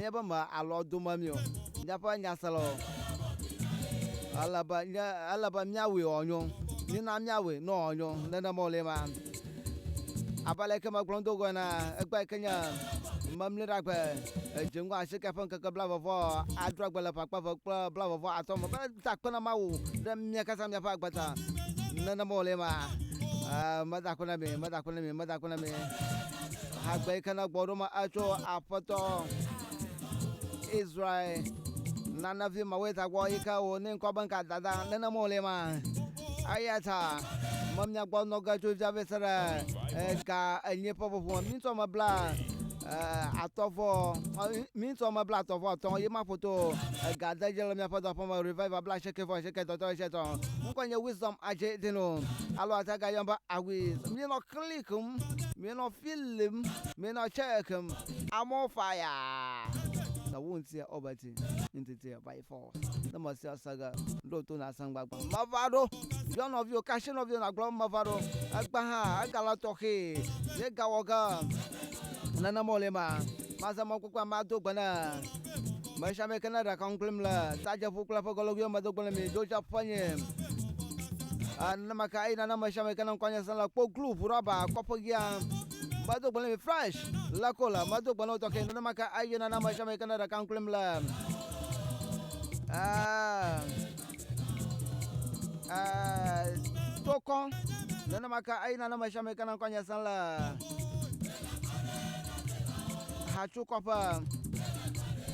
Nenye be me alɔ dome mi o, míaƒe nyaselawo, ele be nye ele be míawɔe wòanyo. Mína míawɔe ne wòanyo. Nenema wòle ma. Abe ale ke megblɔ do ŋgɔ ene, egbe yi ke nye Memleɖagbe, edze ŋgɔ asieke ƒe ŋkeke blaeve vɔ adre gbe le ƒe akpe eve kple blaeve vɔ atɔ̃ me be da akpe na Mawu ɖe mía katã míaƒe agbe ta. Nenema wòle ma. Meda akpe na mi, meda akpe na mi, meda akpe na mi. Hagbe yi ke ne gbɔ ɖo me etso Aƒetɔ Israel nane vi mawoe ta gbɔ yi ke wò ne ŋkɔ be ŋka dada nenema wòle ma. Eya ta me mia gbɔ nɔ ge tso fia vɛ se ɖe ga enyi ƒe ƒoƒo me. Mi ŋutɔ me bla atɔ vɔ mi ŋutɔ me bla atɔ vɔ atɔ ye ma ƒoto ga de dzi le miaƒe dɔƒe me revival bla asieke vɔ asieke tɔtɔ asietɔ. Ŋkɔ nye Wisdom Adze Dino alo ate ga yɔm be Awiz. Mi nɔ klikim, mi nɔ filim, mi nɔ checkim. Amewo fire. Na wo ŋutia wobeti ŋutitia by force. Ne mesia se ge ɖo to na sẽŋ gbagba. Meva ɖo. Yɔ nɔviwò, kasi nɔviwò nàgblɔ be meva ɖo. Egbe hã egale tɔxɛ. Ye gawɔ ge nenema wòle ma. Mazã mɔkpɔkpɔa mado gbe na mesiame ke ne ɖeka ŋu kplim le tadzeƒu kple eƒe gɔlɔgoewo medo gbe na mi. Joseph ƒe nye. Nenema ke eyi nana mesiame ke ne ŋkɔ nye sẽ le kpo glu ʋu rɔba kɔƒe ɣia. Medo gbe na mi fresh le ko le medo gbe na wo tɔxɛ. Nenema ke eyi nana mesiame ke ne ɖeka ŋu kplim le tokɔ. Nenema ke eyi nana mesiame ke ne ŋkɔ nye sẽ le hatso kɔƒe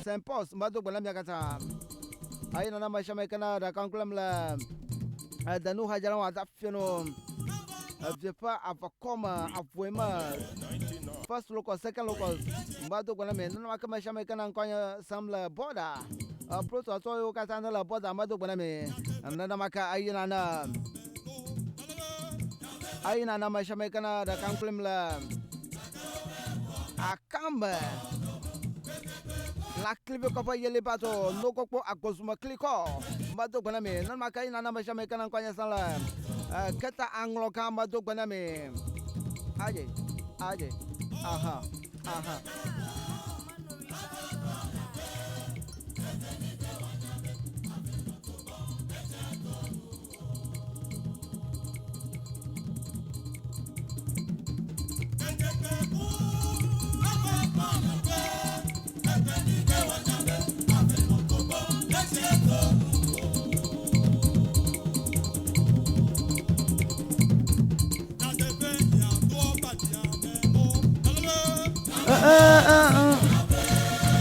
St. Paul's medo gbe na mia katã. Eyi nana mesiame ke ne ɖeka ŋu kplim le edenu hadzra wɔa da fiano evie ƒe avɔkɔ me avɔe me first locus second locus medo gbe na mi. Nenema ke mesiame ke ne ŋkɔ nye sem le border prototɔ yiwo katã ne le border medo gbe na mi. Nenema ke eyi nana eyi nana mesiame ke ne ɖeka ŋu kplim le akame la klivi kɔƒe yeli bato nogokpo agbozume klikɔ medo gbe na mi. Nenema ke eyi nana mesiame ke ne ŋkɔ nye sem le keta aŋlɔ gã medo gbe na mi. Aye, aye, aha, aha.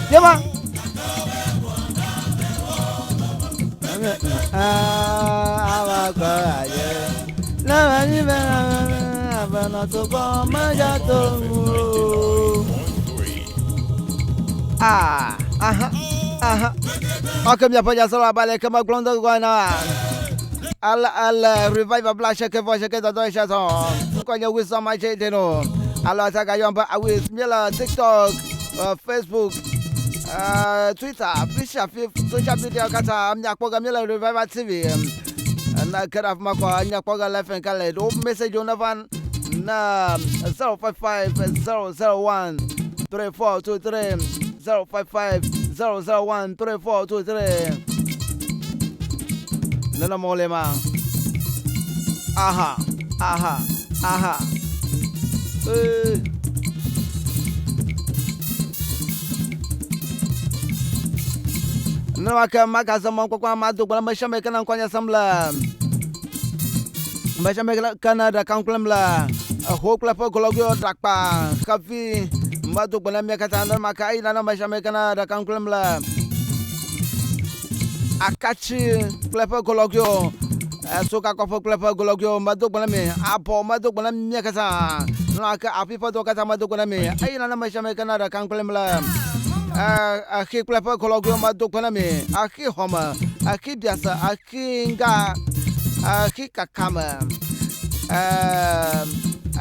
Yema. Ah, aha, aha. Ok, miaƒe nyasɔlɔ abe ale ke megblɔ do ŋgɔ ene. Ale ale revival bla asieke vɔ asieke dɔdɔ esia zɔ. Ŋkɔ nye Wisdom Adze Deno. Alo ate gayɔm be Awis. Míele TikTok, Facebook, Twitter, afi sia afi social media katã miakpɔ ge míele Revival TV. Ne ke ɖe afi ma kɔ miakpɔ ge le fɛn kale. Ɖo message wo neva na 055 001 3423 055 001 3423. Nenema wòle ma. Aha, aha, aha. Ee. Nenema ke magazã mɔkpɔkpɔ mado gbe na ame sia ame yi ke ne ŋkɔ nye sem le ame sia ame yi ke ne ɖeka ŋu le eho kple eƒe gɔlɔgoewo ɖakpa xevi medo gbe na mia katã nenema ke eyi nana ame sia ame yi ke ne ɖeka ŋu le akatsi kple eƒe gɔlɔgoewo Esoka kɔƒe kple eƒe gologoewo medo gbe na mi, abɔ medo gbe na mia katã, lã ke afi ƒe dɔwo katã medo gbe na mi, eye nane ame sia ame ke na ɖeka kple mi le exi kple eƒe gologoewo medo gbe na mi, exi xɔme, exi biase, exi nga, exi kakame,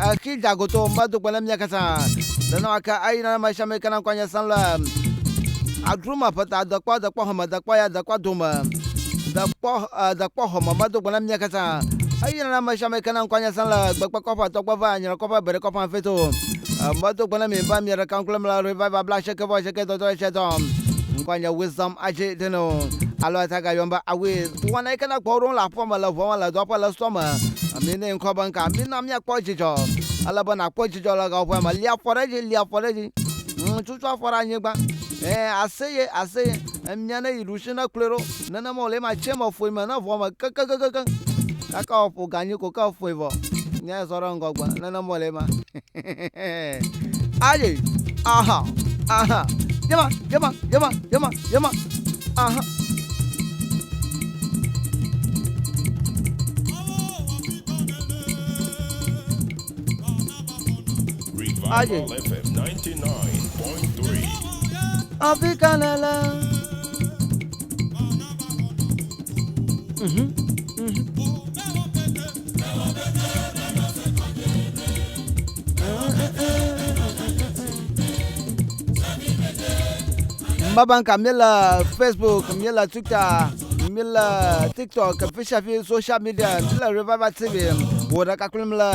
exi dzagoto medo gbe na mia katã. Nenema ke eye nane ame sia ame ke na ŋkɔ nye sẽ le adrome ƒe ta dekpɔ dekpɔ xɔme dekpɔ ya dekpɔ dome. Dekpɔ dekpɔ xɔme medo gbe na mia katã. Eye nana ame sia ame ke na ŋkɔ nye sẽ le gbekpe kɔƒe atɔgbe va anyre kɔƒe beɖe kɔƒe afeto. Medo gbe na mi be mia ɖeka ŋku le mle Revival bla asieke vɔ asieke dɔdɔ sia dɔ. Ŋkɔa nye Wisdom Adjei Deno alo ata gayɔm be Awiz. Wɔna yi ke ne gbɔwò ɖom le aƒea me, le ʋua me, le dɔƒe, le sɔ me. Mi ne ŋkɔ be ŋka. Mina míakpɔ dzidzɔ. Ele be nàkpɔ dzidzɔ le gaƒoƒoa me. Lia afɔ ɖe edzi, lia afɔ ɖe edzi. Tutu afɔ ɖe anyigba. Ɛɛ, aseye, aseye. Emia ne yi ɖusi ne kloe ɖo. Nenema wòle ema tsi eme ƒoe me ne ʋɔ me kekekekekeŋ. Kaka wòƒo ganyi ko ke eƒoe vɔ. Nye zɔ ɖe ŋgɔgbe. Nenema wòle ema. Aye, aha, aha. Yema, yema, yema, yema, yema. Aha. Revival FM 99.3. Africa lele. Mbabanka míele Facebook, míele Twitter, míele TikTok, fishiafi social media, míele Revival TV, wò ɖeka kplim le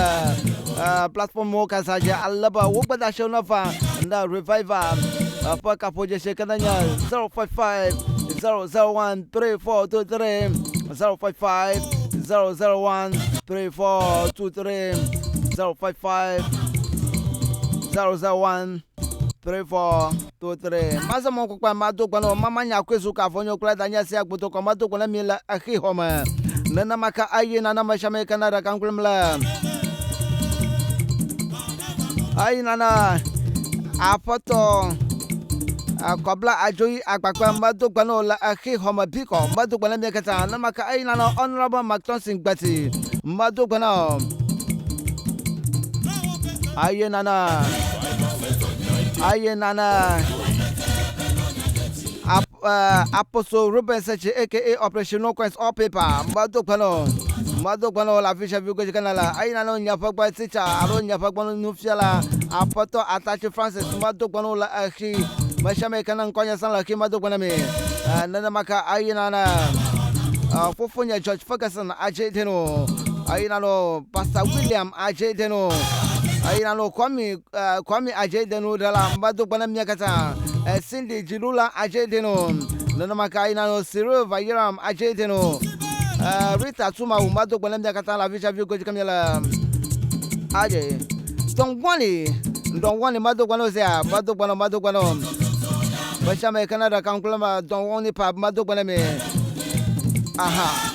platformwo katã dzi ale be wò gbedeasiwo neva na Revival ƒe kaƒodzesi ke nenye 055 001 3423 055 001 3423 055 001 3423. Mazɔ mɔ kpakpa mado gbe na mama nya koe zu ka vɔnyo kple danye sia gbotokɔ mado gbe na mi le exi xɔ me. Nenema ke eye nana me sia me ke na ɖeka ŋklum le. Eyi nana aƒetɔ akɔbla adzoyi agbakpe medo gbe na wo le exi xɔ me bikɔ medo gbe na mi katã. Nenema ke eyi nana Honorable McThompson Gbeti medo gbe na wo. Eye nana eye nana Apostle Ruben Sechi aka Operation No Coins All Paper medo gbe na wo medo gbe na wo le afi sia fi godzi ke le eyi nana nye ƒe gbe teacher alo nye ƒe gbe nufiala Aƒetɔ Atachi Francis medo gbe na wo le exi me sia me yi ke ne ŋkɔ nye sã le exi medo gbe na mi. Nenema ke eyi nana fofonye George Ferguson Adjei Deno eyi nana Pastor William Adjei Deno eyi nana Kwame Kwame Adjei Deno ɖe la medo gbe na mia katã. Cindy Dziɖula Adjei Deno nenema ke eyi nana Cyril Vayiram Adjei Deno Rita Tumawu medo gbe na mia katã le afi sia fi godzi ke miele. Adjei Dɔngbɔli Dɔngbɔli medo gbe na wo sia medo gbe na wo medo gbe na wo. Me sia me yi ke ne ɖeka ŋku le me Dɔngbɔli pa medo gbe na mi. Aha.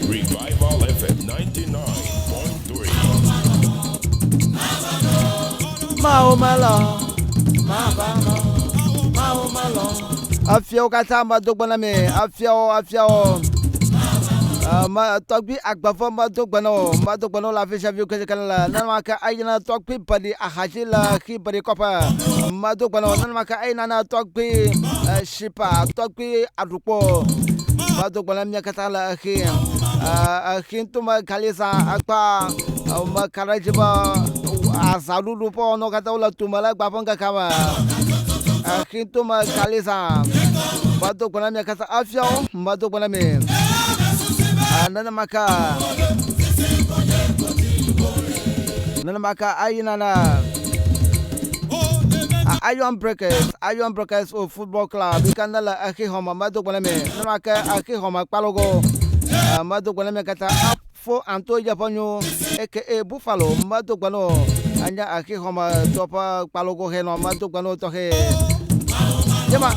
Revival FM 99.3. Mawo melɔ, mava lɔ, mawo melɔ. Afiawo katã medo gbe na mi. Afiawo, afiawo. Tɔgbi agbafɔ medo gbe na wo. Medo gbe na wo le afi sia fi ke ke le. Nenema ke eyi na tɔgbi beɖi ahadzi le xi beɖi kɔƒe. Medo gbe na wo. Nenema ke eyi na na tɔgbi shipa, tɔgbi aɖukpo. Medo gbe na mia katã le exi. Exi ŋutɔ gali zã ekpa meka ɖe edzi be azaɖuɖu ƒe wɔnawo katã wole tome le egbea ƒe ŋkekea me. Exi ŋutɔ gali zã. Medo gbe na mia katã. Afiawo medo gbe na mi. Nenema ke nenema ke eyi nana Iron Breakers, Iron Breakers o Football Club yi ke ne le exi xɔme medo gbe na mi. Nenema ke exi xɔme kpalogo medo gbe na mi katã. Afo Anto dze ƒe nyo aka Buffalo medo gbe na wo. Enye exi xɔme tɔ ƒe kpalogo hɛnɔ medo gbe na wo tɔxɛ. Yema.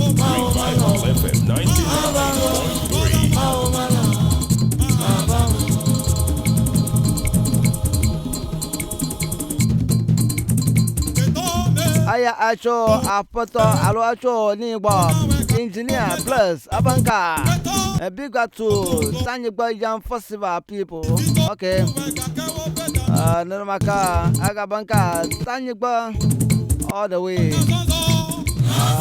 Revival FM 99.3. Aya atso aƒetɔ alo atso nigbɔ engineer plus abanka big up to Tanyigba Yam Festival people. Okay. Nenema ke agabanka Tanyigba all the way.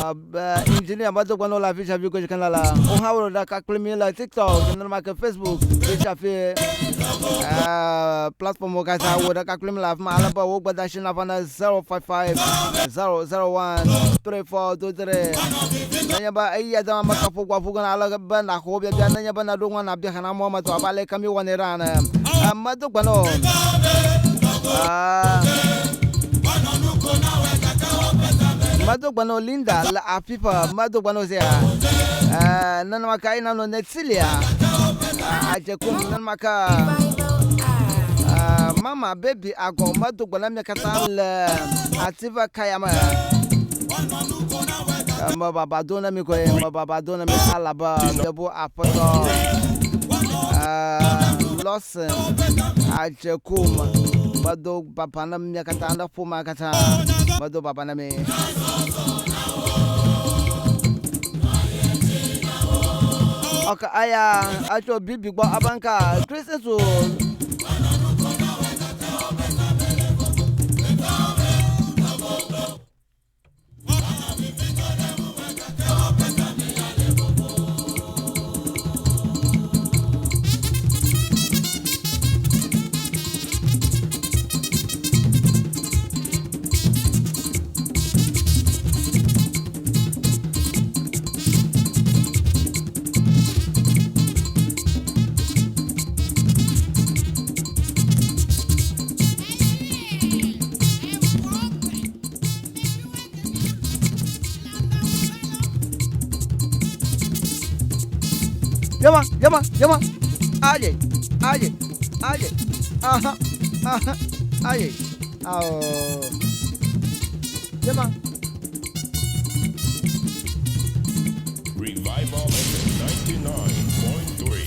Engineer medo gbe na wo le afi sia afi ko si ke nele. Wo hã wole ɖeka kpli mí le TikTok, nenema ke Facebook, fi sia fi platformwo katã wo ɖeka kpli mí le afi ma ale be wo gbedeasi nava na 055 001 3423. Nenye be eya dama me kaƒo gbɔ ƒu ge na ale be nàxɔ wo biabia nenye be nèɖo ŋua nàbia xena mɔ me tɔ abe ale ke míwɔnɛ ɖa ene. Medo gbe na wò. Medo gbe na wò Linda le afi ƒe medo gbe na wò sia. Nenema ke eye nanɔ Netilia Adzekum nenema ke Mama Baby Agɔ medo gbe na mia katã le ati ƒe kaya me. Me baba do na mi koe, me baba do na mi alabe miebo aƒetɔ Lawson Adzekum medo baba na mia katã ne ƒomea katã medo baba na mi. Ok, aya atso bibi gbɔ abanka Kristu Yama, yama, yama. Aye, aye, aye. Aha, aha, aye. Ao. Yama. Revival FM 99.3.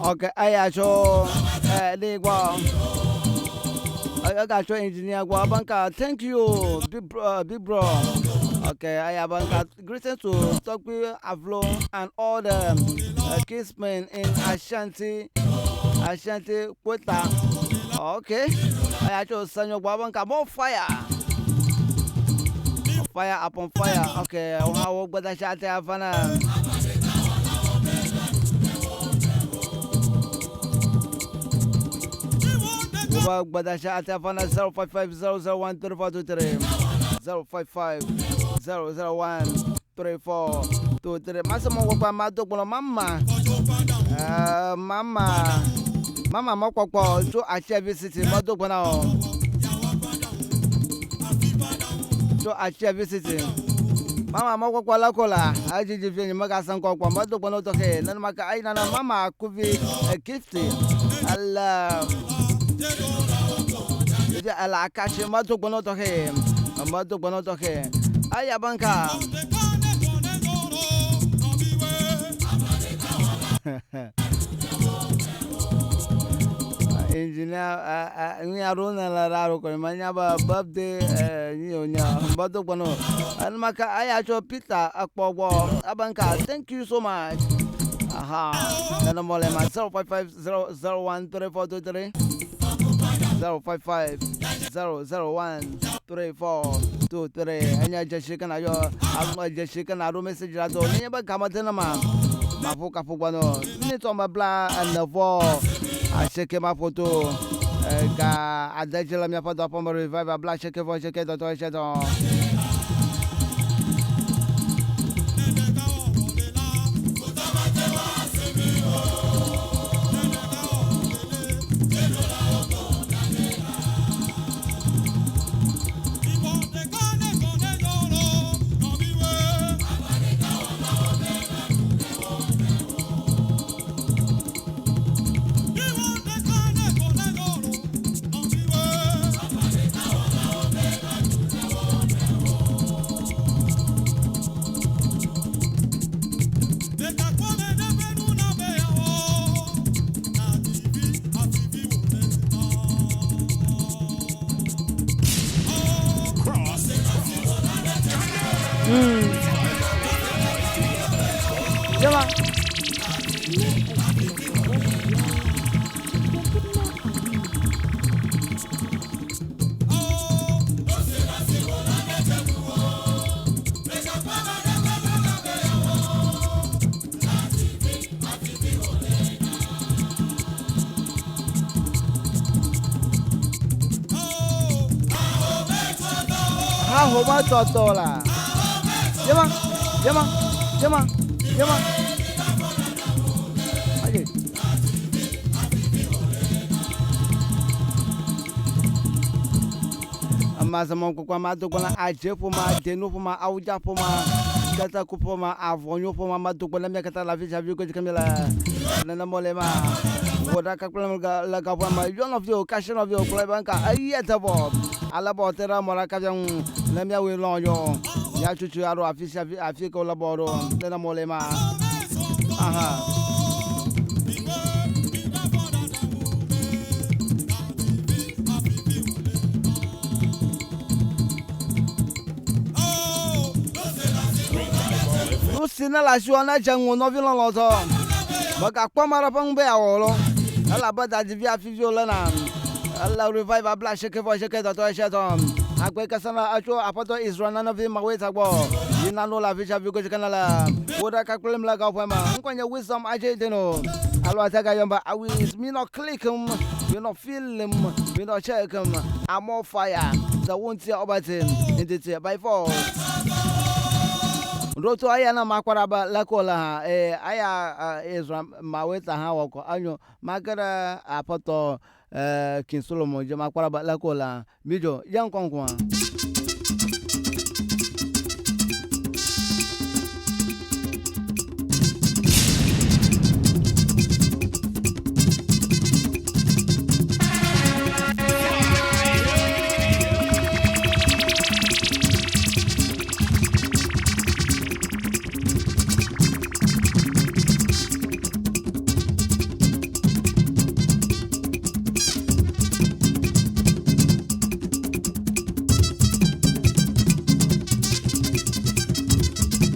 Ok, aya cho eh gbɔ. Ega cho engineer gbɔ abanka thank you big bro, big bro. Okay, aya banka greetings to Tokpi Avlo and all the kinsmen in Ashanti Ashanti Kweta. Okay, aya cho sanyo gbɔ abanka more fire. Fire upon fire. Okay, wa wo gbada shate afana. Wa gbada shate afana 0550013423 0550013423. Masa mo gbogbo ma do gbọ́n mama. Mama. Mama mo popo so Achevi City mo do gbọ́n na o. So Achevi City. Mama mo gbogbo lakola. Ajiji fi ni mo ka san ko mo do gbọ́n to ke. Nanu maka ai nana mama kuvi gifty. Allah. Ala akashi mo do gbọ́n to ke. Mo do gbọ́n to ke. Aya banka. Engineer ni aruna la raro ko manya ba birthday ni onya mbodo gbono an maka aya cho Peter Akpogbo abanka thank you so much. Aha, na number le ma 0550013423 0550013423. Enya jeshi kana yo agbo jeshi kana ro message la do ni ba kama tena ma ma fo ka fo gbono ni to ma bla nevo aseke ma photo Ga ade dzi le miaƒe dɔƒe me Revival bla asieke vɔ asieke dɔdɔ esia dɔ. Yema. Hahome tɔtɔ la. Yema, yema, yema, yema. Aye. Amazamɔ kpɔkpɔ amadogbɔla adze ƒome, adenu ƒome, awudza ƒome, kataku ƒome, avɔnyo ƒome, amadogbɔla mia katã le afi sia afi ko dzi ke mi le nenema le ma. Wò ɖaka kple le gaƒoa me yɔ nɔviwo, kasi nɔviwo kple ebe ŋka eye te vɔ. Ale bɔ te ɖe mɔ ɖeka fia ŋu ne míawoe lɔ̃ yɔ. Míatsutsu aɖo afi sia afi afi ke wole bɔ ɖo nenema le ma. Aha. Nu si ne le asiwò ne dze ŋuwò nɔvi lɔlɔ̃tɔ. Mègakpɔ ame aɖe ƒe nu be yeawɔ lɔ. Elabe dadivi afiviwo léna. Ele revival bla asieke vɔ asieke dɔtɔ esia tɔ. Agbe ke sena etso Aƒetɔ Israel nanavi Mawuetsa gbɔ. Yi nano le afi sia afi ko si ke nele. Wò ɖeka kplim le gaƒoƒoa me. Ŋkɔe nye Wisdom Adjei Deno. Alo ate gayɔm be Awis. Minɔ click-m, minɔ feel-m, minɔ check-m. I'm on fire. The wuntia obati. Nditi by force. Ɖoto eya ne makpɔ ɖa be leke wòle hã. Eye eya Israel Mawuetsa hã wɔ kɔ enyo. Mage ɖe Aƒetɔ King Solomon dzi makpɔ ɖa be leke wòle hã. Midzo, ye ŋkɔ ŋkua.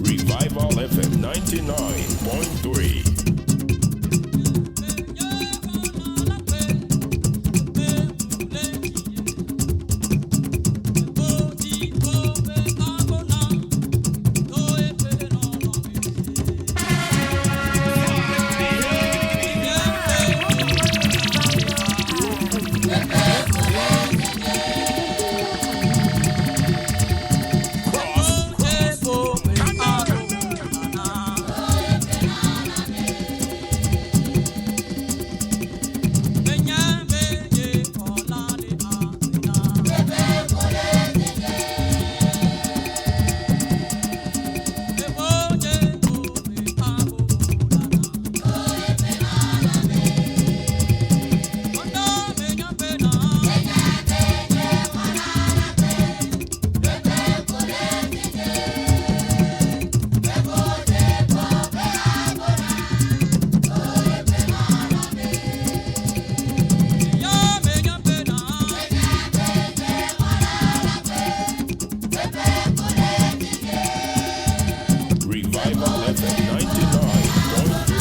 Revival FM 99.3. Revival FM 99.3.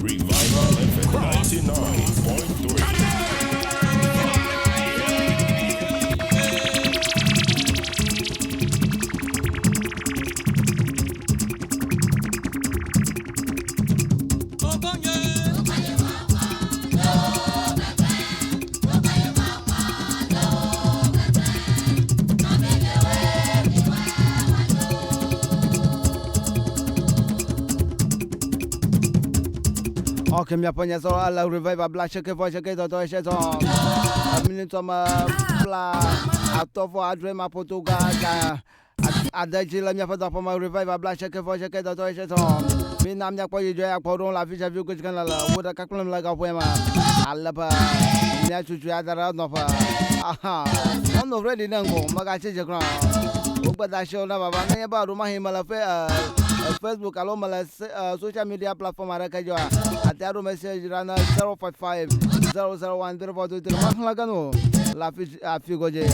Revival FM 99.3. Ok, miaƒe nyasɔ ale revival bla seke vɔ seke dɔdɔ ese zɔ. Minitɔ me bla atɔ vɔ adre ma ƒoto ga ga ade dzi le miaƒe dɔƒe me revival bla seke vɔ seke dɔdɔ ese zɔ. Mina miakpɔ dzidzɔ ya kpɔ ɖo le afi sia fi ko tsike le le wo ɖeka kple le gaƒoe me. Ale be miatutu ya da ɖe nɔƒe. Aha, wɔnɔ ready ne ŋgɔ megatsi dze kura. Wogbe da asi na baba nenye be ɖomahi mele fe Facebook alo mele social media platform aɖeke dzia ate aɖo message ɖa na 055 001 3423 maxlẽ ge no le afi afi godze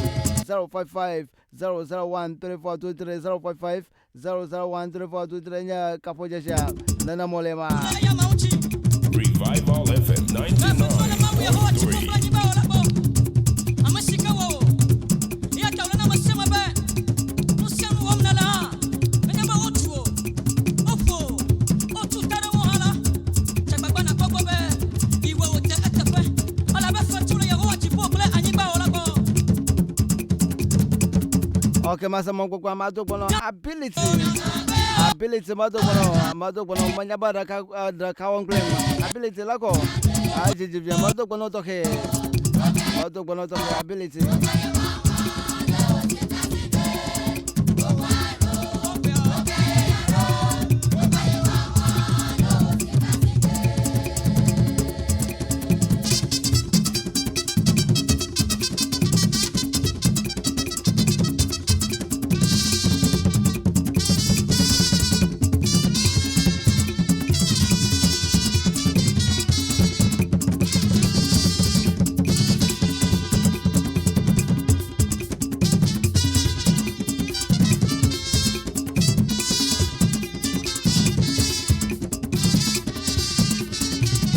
055 001 3423 055 001 3423 nye kaƒodzesia nenem wòle ma. Revival FM 99.3. Ame si ke wɔ o, eya ta wòle na ame sia ame be nu sia nu wɔm nèle hã, nenye be wotu o, woƒo o, wotu ta ɖe wo hã la, dze agbagba nàkpɔ gbɔ be ìwɔ wòdze eteƒe elabe fetu le Yehowa dziƒo kple anyigba wɔ la gbɔ. Ok, mase mɔ gbogbo ame ado gbɔnɔ ability ability mado gbɔnɔ mado gbɔnɔ menya be ɖeka ɖeka wɔm kple ability la kɔ adzidzi via mado gbɔnɔ tɔxɛ mado gbɔnɔ tɔxɛ ability.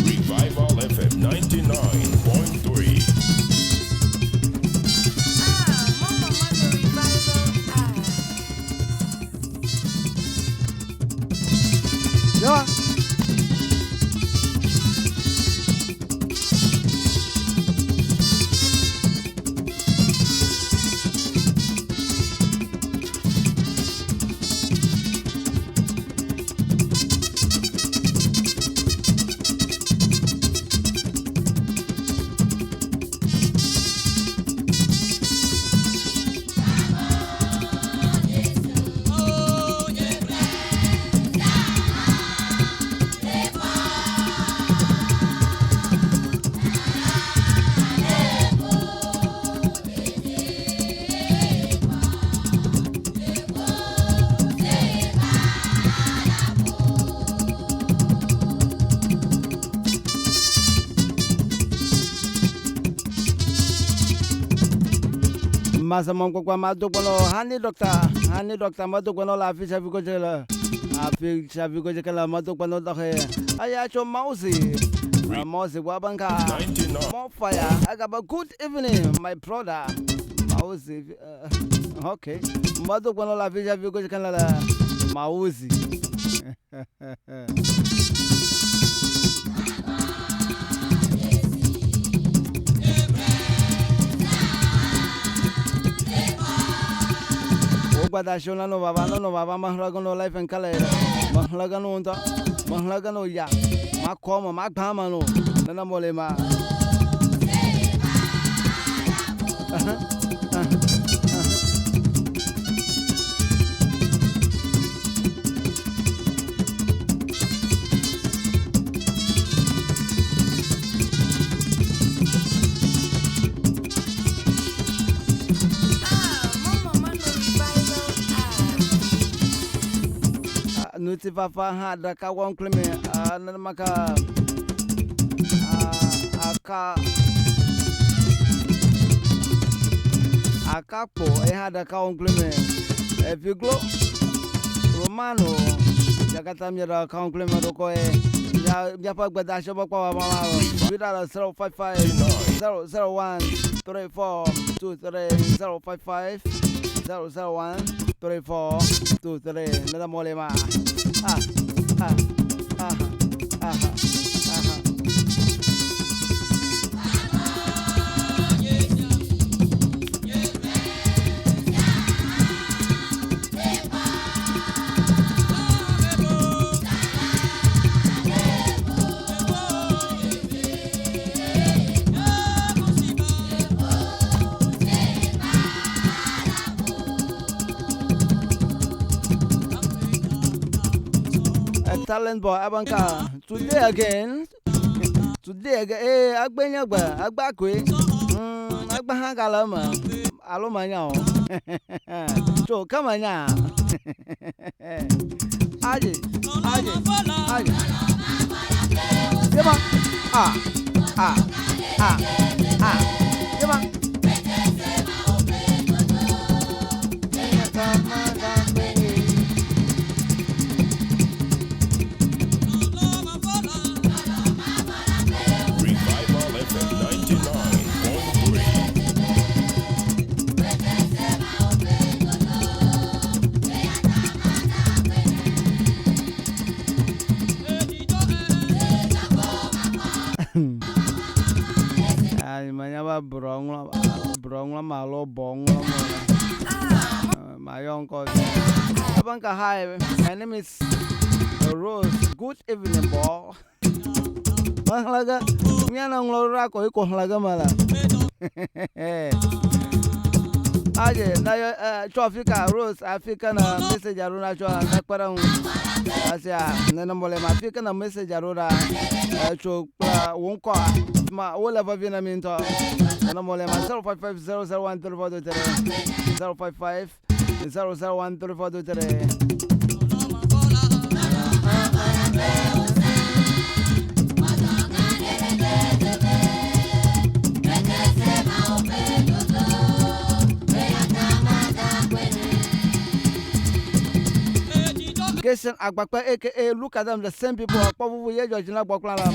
Revival FM 99.3. Ah, mama, mama, revival. Ah. Yawa. Mase mɔ gbogbo ame ado gbɔnɔ hani doctor hani doctor mado gbɔnɔ le afi sia fi ko dze le afi sia fi ko dze ke le mado gbɔnɔ tɔxɛ eya tso Mawu si Mɔzi gbɔ abe nka 99. More fire. Agaba good evening, my brother. Mauzi. Okay. Mbazo kwa la vija viko chikana la Mauzi. Ogbada shona no baba no no baba mahlaga no life and color. Mahlaga no nta. Mahlaga no ya. Ma koma ma gbama no. Nana mole ma. Ah, mon maman no revival. Ah. Ŋutifafa hã ɖeka wɔm kple mi nenema ke aka akakpo ye hã ɖeka wɔm kple mi. Eviglo Romano ya katã mi ɖeka wɔm kple mi ɖokɔ ye mia miaƒe gbedeasi be kpɔ ma ma vi ɖa le 055 001 34 23 055 001 34 23 nena mole ma. Ah, ah, ah, ah, ah. A talent boy Abanka. Today again. Today again. Eh, agbe nyagbe, agba koe. Agba hã gale eme. Alo menya o. Tso ke menya. Ayi, ayi, ayi. Yema. Ah, ah, ah, ah. Yema. Revival FM 99.3. Ayi, menya be brɔ ŋlɔ, brɔ ŋlɔ ma alo bɔ ŋlɔ mo la. My uncle. Abanka, hi. My name is Rose. Good evening, boy. Mahlaga. Miana nglo ra ko ko hlaga mala. Aje, na yo cho Africa Rose Africa na message aruna cho na kpara un. Asia, na na mole ma Africa na message aruna cho kpa won ko ma wo la va vina minto. Na mole ma 0550013423 055 0013423. Jason Agbakpe aka look at them the same people akpɔ vuvu ye dzɔdzi na gbɔkplɔ la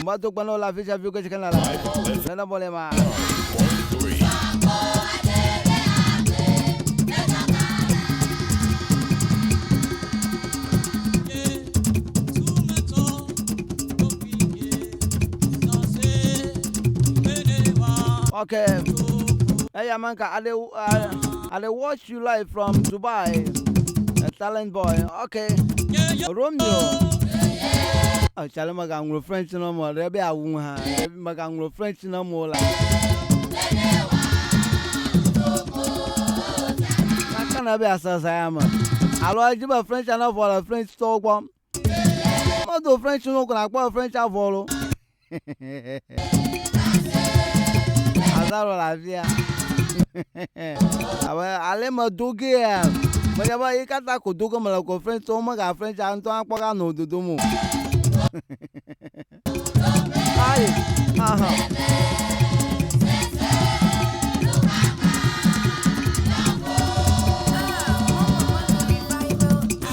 mɔdo gbɔ na wo le afi sia fi ko tsi na la Revival FM nene bɔ le ma. 9.3. Okay. Hey Amanka, I dey watch you live from Dubai. A talent boy. Okay. Romeo. Oh, chale magaŋlɔ French na mo ɖe be awu hã. Ɖe magaŋlɔ French na mo la. Naka na be asasa ya me. Alo edzi be French na vɔ le French tɔwo gbɔ. Medo French no ko nakpɔ French avɔ lo. Azarɔ le afia. Abe ale me do ge ya. Menye be yi katã ko do ge mele ko French tɔwo mega French ŋutɔ akpɔ ga nɔ dodom o. Ayi, aha. Ah, mon maman no revival. Ah.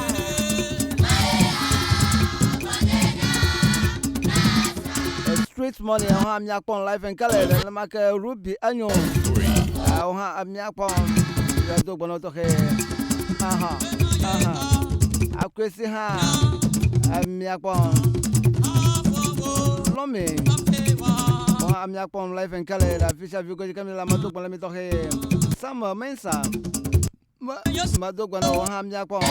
A Street Money hã miakpɔm live and colour nenema ke Ruby Enyo wo hã miakpɔm do gbɔnɔ tɔxɛ. Aha aha Akwesi hã miakpɔm. Lɔmi wo hã miakpɔm live and colour le afi sia fi ko dzi ke mi le ame do gbɔnɔ mi tɔxɛ. Samuel Mensah medo gbɔnɔ wo hã miakpɔm.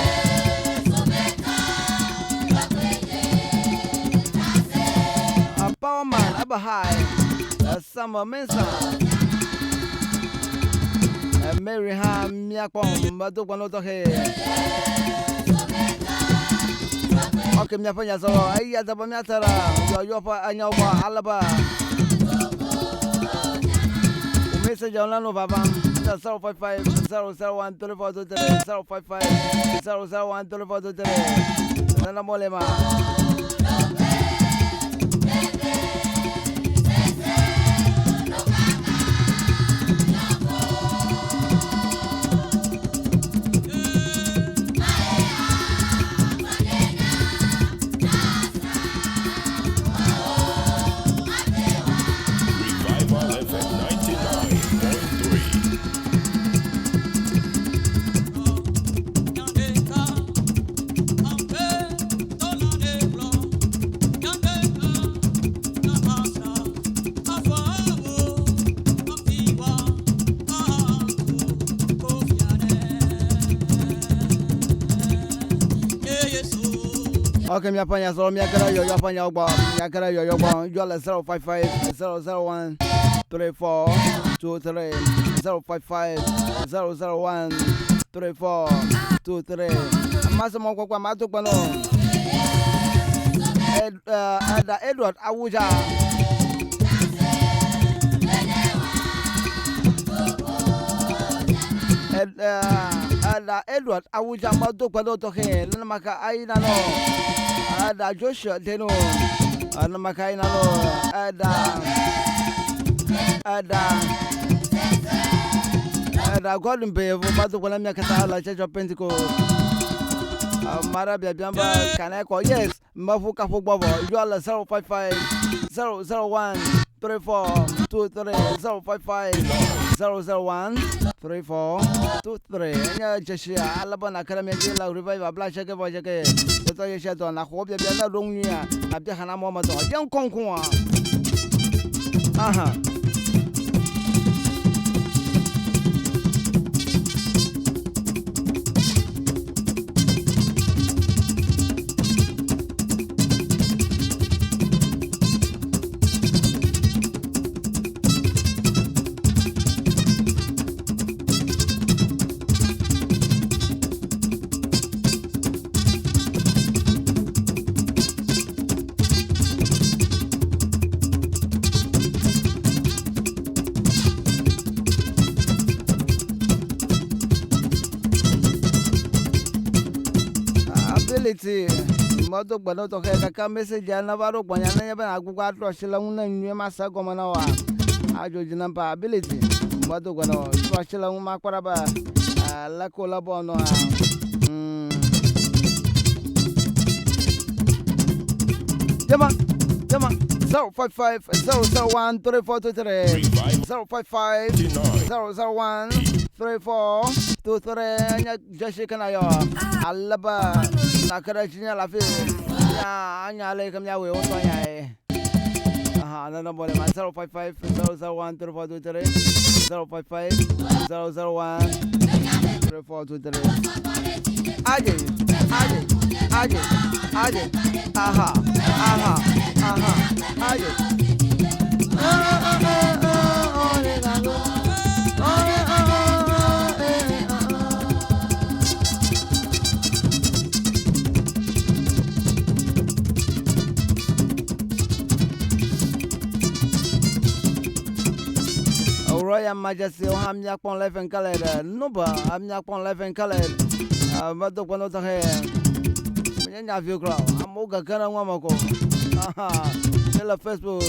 Power Man Abahai, Samuel Mensah, Mary hã miakpɔm medo gbɔnɔ tɔxɛ. Ok, miaƒe nyasɔrɔ eya ta be miate ɖe yɔyɔ ƒe enyawo gbɔ ale be message la no vavam 055 001 3423 055 001 3423 nana molema. Revival FM 99.3. Ok, miaƒe nyasɔrɔ miake ɖe yɔyɔ ƒe nyawo gbɔ miake ɖe yɔyɔ gbɔ yɔ le 055 001 34 23 055 001 34 23 amasɔmɔ kpɔkpɔ amato kpɔ nɔ Ɛda Edward Awuja. Ɛda Edward Awuja medo kpe ɖe wo tɔxɛ nenema ke ayina nɔ Ɛda Joshua Deno nenema ke ayina nɔ Ɛda Ɛda Ɛda Godwin Beyevu medo kpe ɖe mia katã le Church of Pentecost. Ame aɖe biabiam be can I call? Yes, meƒu kaƒo gbɔ vɔ. Yɔ le 055 001 34 23 055 001 34 23. Enye dzesia ale be nàke ɖe mia dzi le Revival bla tseke vɔ tseke. Tɔtɔ yesia dɔ nàxɔ biabia ne ɖo ŋu nyuia nàbia xana mɔ me dɔ. Ye ŋkɔ ŋkua. Aha. Ability medo gbe ɖe tɔxɛ kaka message ne va ɖo gbɔnya nenye be nàgbugbɔ atrɔ asi le ŋu ne nyuie mase egɔme na woa adzo dzi nam pa ability medo gbe na wo trɔ asi le ŋu makpɔ ɖa be leke wòle be wòanɔa. Jema Jema 055 001 3423 055 001 34 23 nye dzesi ke na yɔ ale be nake ɖe dzinye le afi nya anya ale yi ke míawɔe wo ŋutɔ nyae. Aha, nene bɔ le ma 055 001 3423 055 001 3423. Aje, aje, aje, aje, aha, aha, aha, aje. Royal Majesty wo hã miakpɔm live and colored Nuba miakpɔm live and colored medo kpɔ no tɔxɛ menye nyaviwo kura o amewo gege ɖe ŋua me ko. Aha, míele Facebook,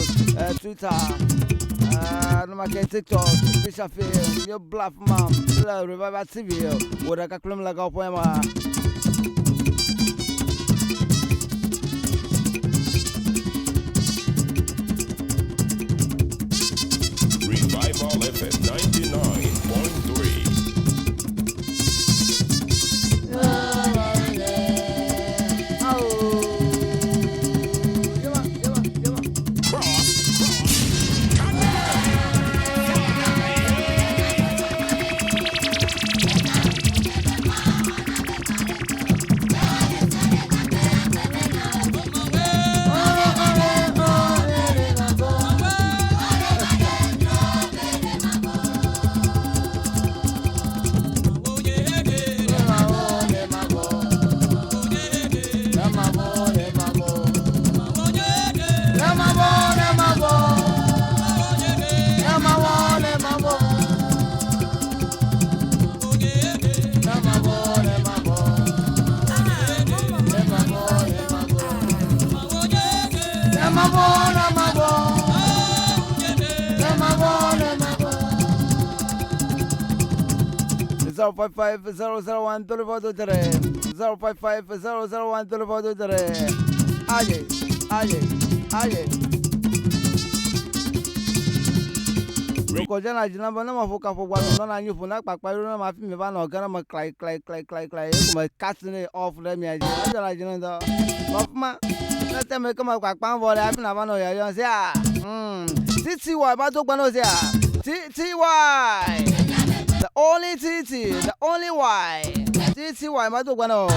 Twitter, enumake TikTok, Fishafi, míebla afi ma kple Revival TV wò ɖeka kplim le gaƒoƒo ya me. FM 99.3. Zero five five zero zero one three four two three zero five five zero zero one three four two three. Aye, aye, aye. Kɔdze na dzina be ne meƒo kaƒogbɔ nɔ na anyi ƒo na kpakpa ɖo ne ma fi mi va nɔ ge ne me klai klai klai klai klai eye ko me cut ne off ɖe mia dzi. Edze na dzina ŋutɔ. Vɔ fi ma ne te me ke me kpakpam vɔ ɖe hafi nava nɔ yɔyɔm sia. TTY va do gbe na wo sia. TTY. The only TT, the only Y. TTY va do gbe na wo.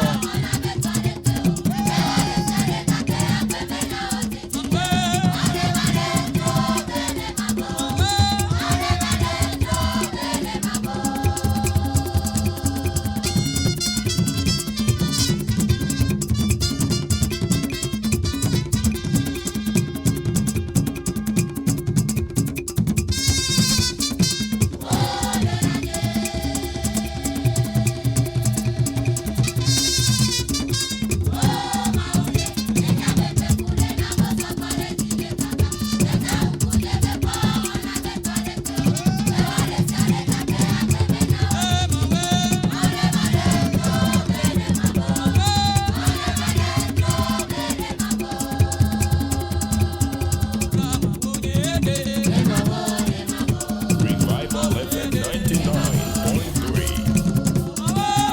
Revival FM 99.3.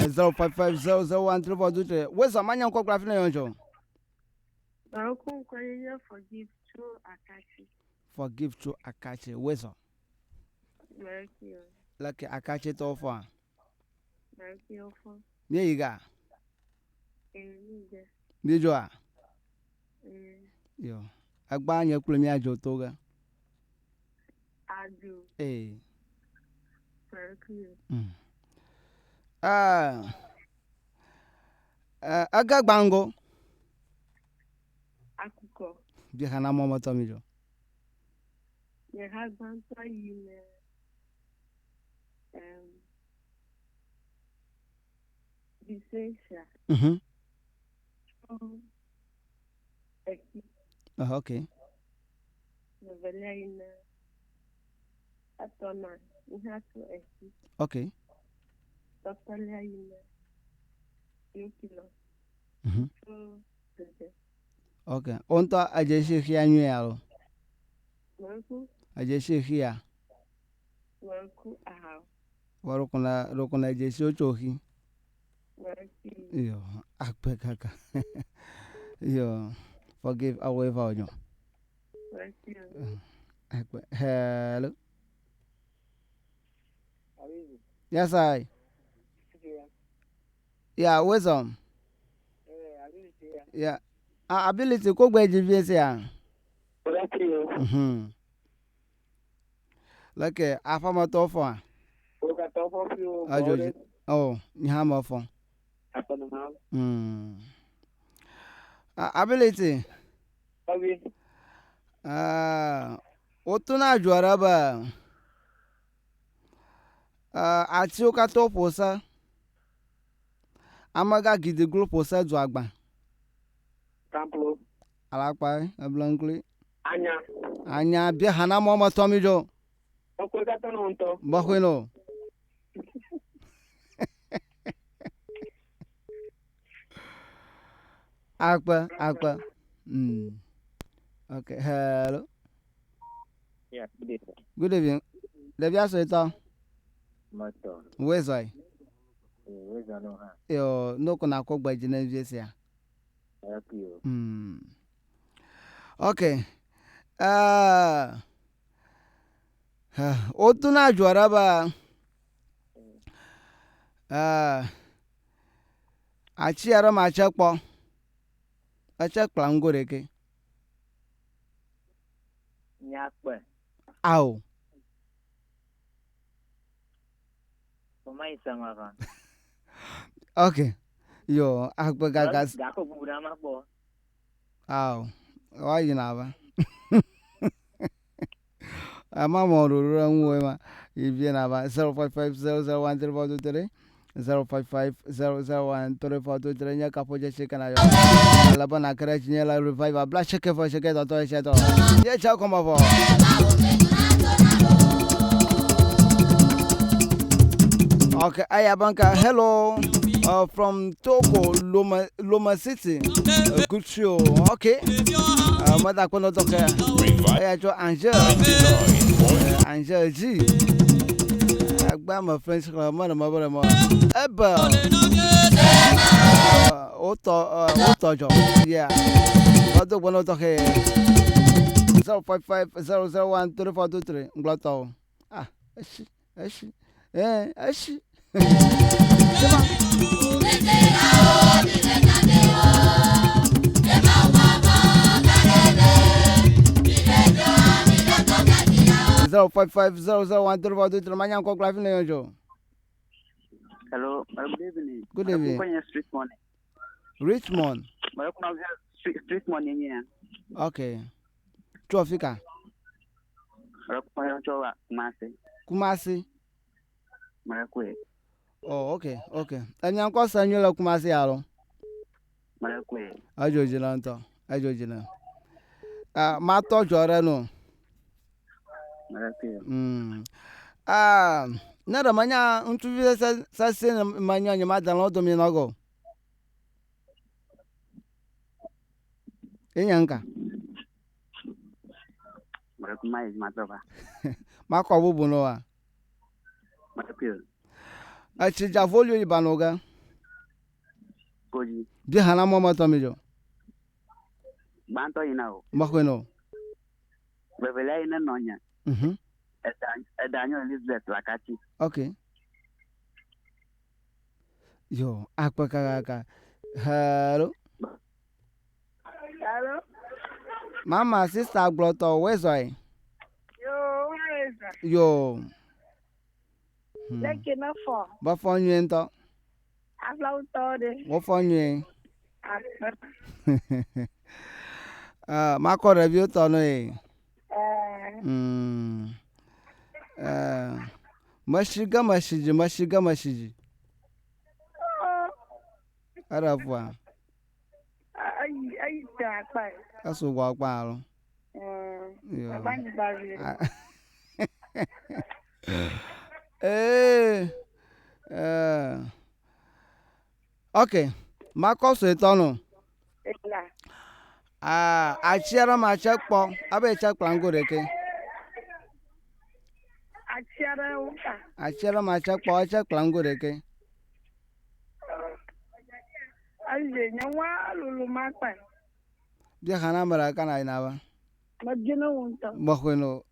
Zero five five zero zero one three four two three. Wesa manya nkɔ kura fi na yɔnjɔ. Barokunkoye forgive through Akachi. Forgive to Akachi. Wesa. Mercy, Like Akachi tɔ fɔ a. Mercy, Ofo, Mie yi ga. Enide, Mie dzɔ a. Yo. Agba nye kple mia dzo to ge. Adu, Ee. Mercy, Ah. Ege gbango. Akuko, Bi xana mɔ metɔ mi dzɔ. your husband saw you, Vicentia, Eki, Oh, okay. Novelina, Atona, Ihatu Eki, Okay. Dr. Yokilo, So, Dede, Okay. O ŋutɔ edze si xia nyuie alo? Marku, Edze si xia. Marku, Ahau, Vɔ ɖeko na ɖeko na edze si wotso xi. Mercy. Yo, akpe kaka. Yo, forgive awo eva onyo. Mercy. Akpe. Hello. Yes, I. Yeah, wisdom. Yeah. Ability ko gbe dzi vie sia. Leke aƒemetɔwo fɔa? Edzo dzi. Oh, nye hã mefɔ. Ability. Ah, wotona dzo aɖe be atiwo katã woƒo se. Amegã gidiglo ƒo se du agbã. Kamplo. Alakpa eble ŋkli. Anya. Anya bia hana mɔ me tɔ mi dzo. Ɔkɔe katã nɔ ŋutɔ. Bɔxɔe no. Akpe akpe. Okay, hello. Yeah, good evening. Good evening. Ɖevia suetɔ, Mɔtɔ. wezɔe. Wezɔ no hã. Yo, no ko nakɔ gbe dzi ne vie sia. Ɛkui o. Okay. Wotuna dzo ɖe be atsi aɖe ma tse kpɔ. Etse kpla ŋgo ɖeke. Nyakpe. Ao. Mama yi sama va. Okay. Yo, akpe gaga. Gakɔ bubu na ma kpɔ. Ao. Woayina va. Ama mɔ ɖoɖo ɖe ŋuwòe ma. Yi vie nava 0550013423 0550013423 nye kaƒodzesi ke nayɔ. Ale be nàke ɖe dzinye le Revival bla asieke vɔ asieke tɔtɔ esia tɔ. Ye tsa kɔme vɔ. Okay, eya be ŋka hello from Togo, Lome, Lome City. Good show. Okay. Meda kpɔ nɔtɔ ke. Eya tso Angel. Angel G. Agba me French xlẽ me ɖe me be ɖe me. Ebe. Wotɔ wotɔ dzɔ. Yeah. Medo gbɔ nɔtɔ ke. 0550013423 ŋgblɔtɔwo. Ah, esi, esi. Esi. Sema. 0550013423 manya ŋkɔ kple afi ne yɔ dzo. Hello, good evening. Good evening. Kwenye street money. Richmond. Mara kuna street money yenyewe. Okay. Tso afika. Mara kuna chowa Kumasi. Kumasi. Mara kwe. Oh, okay, okay. Enya ŋkɔ se nyuie le Kumasi alo? Mara kwe. Edzo dzi le ŋutɔ. Edzo dzi le. Ah, matɔ dzɔ ɖe nu. Mara kwe. Ah, ne ɖe menya ŋutsuvi sesẽ ne menye nye madalã wo domi nɔ go. Enya ŋka. Mara kuma yi matɔ va. Makɔ bubu nɔ wa. Mara kwe. Etsi dza volio yi ba nɔ ge. Koji. Bi hã na mɔ metɔ mi dzo. Gbãtɔ yina o. Mexɔe nɔ. Vevelia yi ne nɔ nye. Eda nye Elizabeth Wakati. Okay. Yo, akpe kakaka. Hello. Hello. Mama sister gblɔtɔ wezɔe. Yo, where is that? Yo. Leke na fɔ. Befɔ nyuie ŋutɔ. Aflawo tɔ ɖe. Wofɔ nyuie. Akpe. Makɔ ɖeviwo tɔ no ye. Eh, Mesi ge mesi dzi, mesi ge mesi dzi. oh, Eɖe ƒua. ayi ayi tɛ akpa ye. Esugbɔ akpa alo. Yo. Baba nyigba vi. Ah. Ee. Eh. Okay. Makɔ suetɔ no. Ela. Ah, atsi aɖe ma tse kpɔ abe tse kpla ŋgo ɖeke. Atsi aɖewo ka. Atsi aɖe ma tse kpɔ etze kpla ŋgo ɖeke. Ayi nye wa lolo ma kpa. Bia xana ame ɖeka na yina va. Medzi ne wo ŋutɔ. Mexɔe no.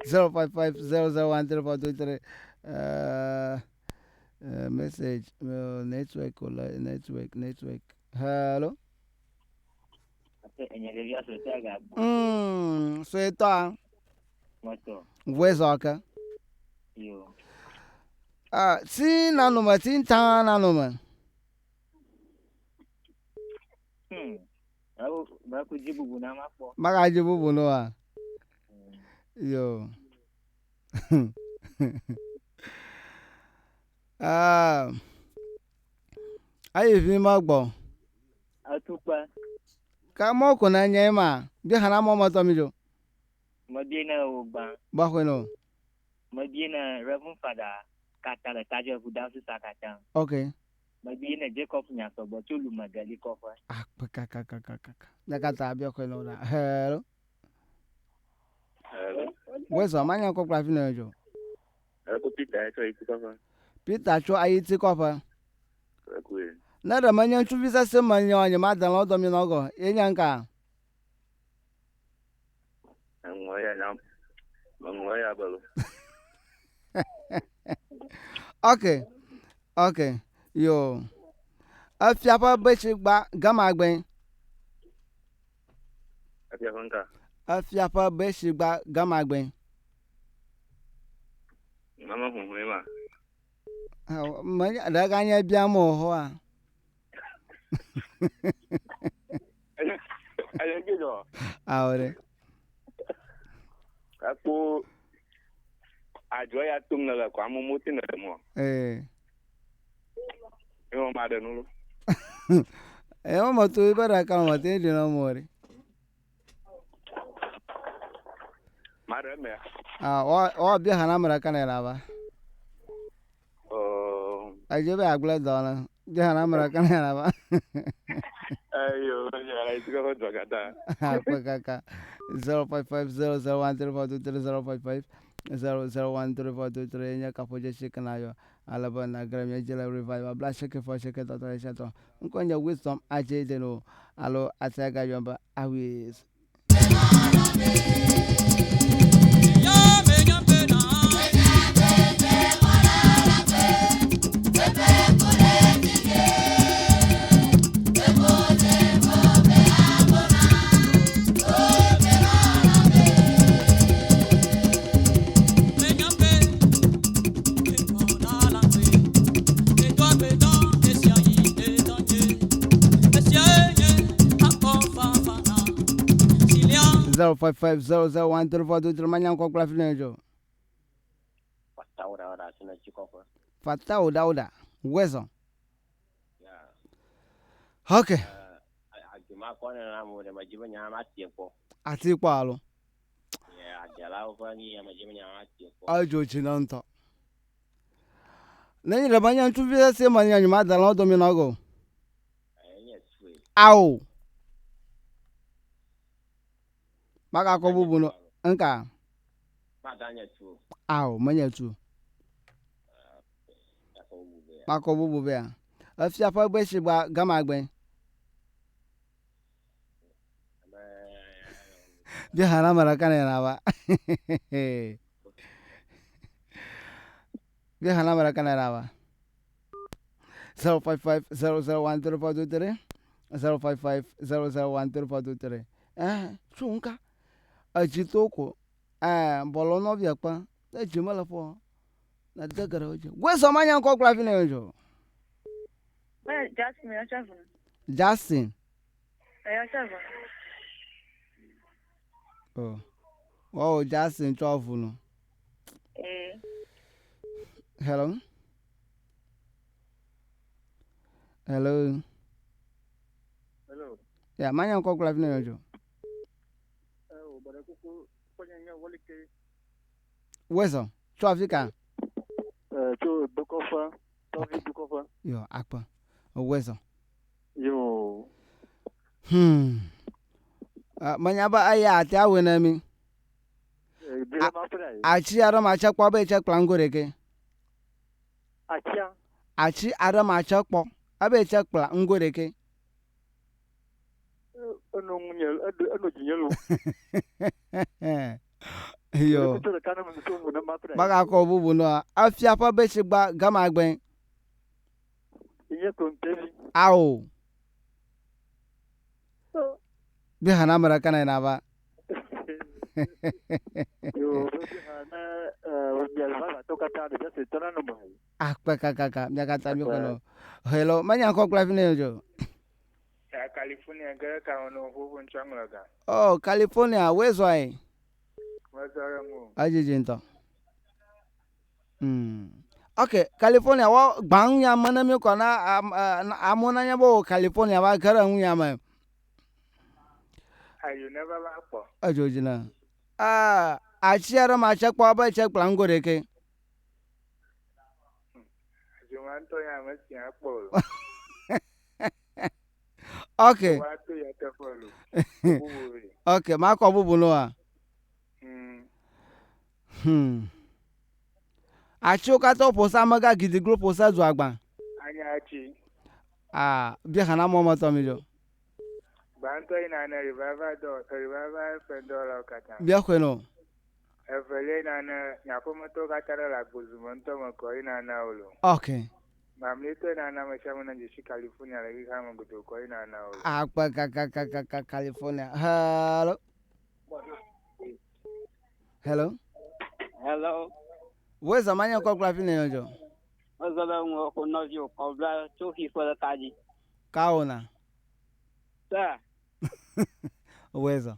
0550013423. Message network network network. Hello. Enye ɖevia suetɔ ga. Suetɔa. Mɔtɔ. Wezɔ ke. Yo. Ah, ti nanome ti ntã nanome. Mara ku dzi bubu na ma kpɔ. Magadzi bubu no wa. Yo. Ah. Ayi vi ma gbɔ. Atukpa. Ka mɔ ko na nye ma. Bi xana mɔ metɔ mi dzo. Mebie ne wo gbã. Baxɔe no. Mebie ne Reverend Father kata le tadze ʋu da sisa katã. Okay. Megbe ne Jacob nya sɔgbɔ tso Lumegeli kɔƒe. Akpe kakakakaka. Mia katã biɔ kɔe nɔ ɖa. Hello. Hello. Wezɔ manya ŋkɔ kple afi nɔ dzo. Eko Peter tso Ayiti kɔƒe. Peter tso Ayiti kɔƒe. Ekoe. Ne ɖe menye ŋutsuvi sesẽ menye oa, nyemade lã wo dɔmi na wo gɔ. Ye nye ŋka? Eŋlɔ ya nya. Meŋlɔ ya be lo. Ok. Ok. Yo. Efia ƒe betsi gba gama gbe. Efia ƒe ŋka? Efia ƒe betsi gba gama gbe. Mama huhue ma. Menye ɖeka nye biam o xɔa. Ele dzi dɔ. Awo ɖe. Ekpo adzɔ ya tom ne le kɔ amumu ti ne mɔ. Ee. Ewɔ ma ɖe nu lo. Ewɔ ma to ibe ɖeka ma te ɖe na mɔ ɖe. Ma ɖe emea. Ah, wa wa bia hana me ɖeka ne la va. Oh. Edze be agble dɔ ne. Bia hana me ɖeka ne la va. Ayo, ya la isi ko dɔ kata. Akpe kaka. 055 001 3423 055 001 3423 nye kaƒodzesi ke na yɔ ale be nagre mía dzi le revival bla asieke fɔ asieke tɔtɔ ɖe tɔ. Ŋkɔ nye Wisdom Adjei Deno alo ate gayɔm be Awis. Zero five five zero zero one three four two three manya ŋkɔ kple afi ne dzo. Fatawu Dawuda Wezɔ. Ok. Ati kpɔ alo. Edzo dzi na ŋutɔ. Ne nye ɖe menye ŋutsuvi sesẽ menye nyemade lãwo dome na wo o. Ao. Magakɔ bubu no ŋka. Ao, menye tu. Makɔ bubu bea. Efia ƒe gbe si gba gama gbe. Bia hã na ame ɖeka ne nava. Bia hã na ame ɖeka ne nava. 055 001 3423 055 001 3423 Eh, tso ŋka. Edzi to ko. Eh, bɔlɔ nɔvia kpe. Ne dzi mele ƒo. Na de geɖe dzi. Wezɔ manya ŋkɔ kple afi ne yɔ. Justin, yɔ tsɔ vɔ. Justin. Yɔ tsɔ vɔ. Oh. Wow, Justin tsɔ vu no. Eh. Hello. Hello. Hello. Ya, manya ŋkɔ kple afi ne yɔ. Eh, o bɔrɛ kuku kɔnyɛ nye wɔlike. Wezɔ, tsɔ afi ka? Eh, tso Dukɔƒe, tɔvi Dukɔƒe. Yo, akpe. Wezɔ. Yo. Menya be eya ate awɔe na mi. Atsi aɖe ma tse kpɔ be tse kpla ŋgo ɖeke. Atsia. Atsi aɖe ma tse kpɔ ebe tse kpla ŋgo ɖeke. Eno ŋunye, eno dzinye lo. Yo. Magakɔ bubu nɔa. Efia ƒe be tsi gba gama gbe. Nye kontevi. Ao. Bi hã na ame ɖeka na yina va. Yo, bi hã na miavatɔ katã ɖe se tɔna nɔ me. Akpe kakaka mia katã mi kɔnɔ. Hello, manya ŋkɔ kple afi ne yɔ. Ya California ge ka wono ƒoƒo ŋtsɔ ŋlɔ ga. Oh, California, wezɔ ye. Wezɔ ɖe ŋu. Edzidzi ŋutɔ. Ok, California wɔ gbã ŋu ya me ne mi kɔ na amewo nanya be o California va ge ɖe ŋu ya me. Ayo ne va va kpɔ. Edzo dzi na. Ah, atsi aɖe ma tse kpɔ be tse kpla ŋgo ɖeke. ma ŋutɔ nye ame si akpɔ o. Ok. Wa to ya teƒe lo. Bubu li. Ok, makɔ bubu noa. Atsiwo katã woƒo se amegã gidiglo ƒo se du agbã. Anya atsi. Ah, bia xana mɔ me tɔ mi dzo. Gbãtɔ yina ne revival dɔ, revival FM dɔwɔlawo katã. Bia xɔe no. Evelia yina ne nyaƒemetɔwo katã ɖe le agbozu me ŋutɔ me kɔ yina na wo lo. Ok. Mamlɛtɔ yina na ame sia ame ne dzesi California le xexea me godoo kɔ yina na wo lo. Akpe kakakakaka California. Hello. Hello. Hello. Wo zɔ manye kɔ kple afi ne yɔdzɔ. Mezɔ be ŋu ko nɔvi o kɔ bla tso xiƒe ɖe ka dzi. Kawo na. Sa. Wo zɔ.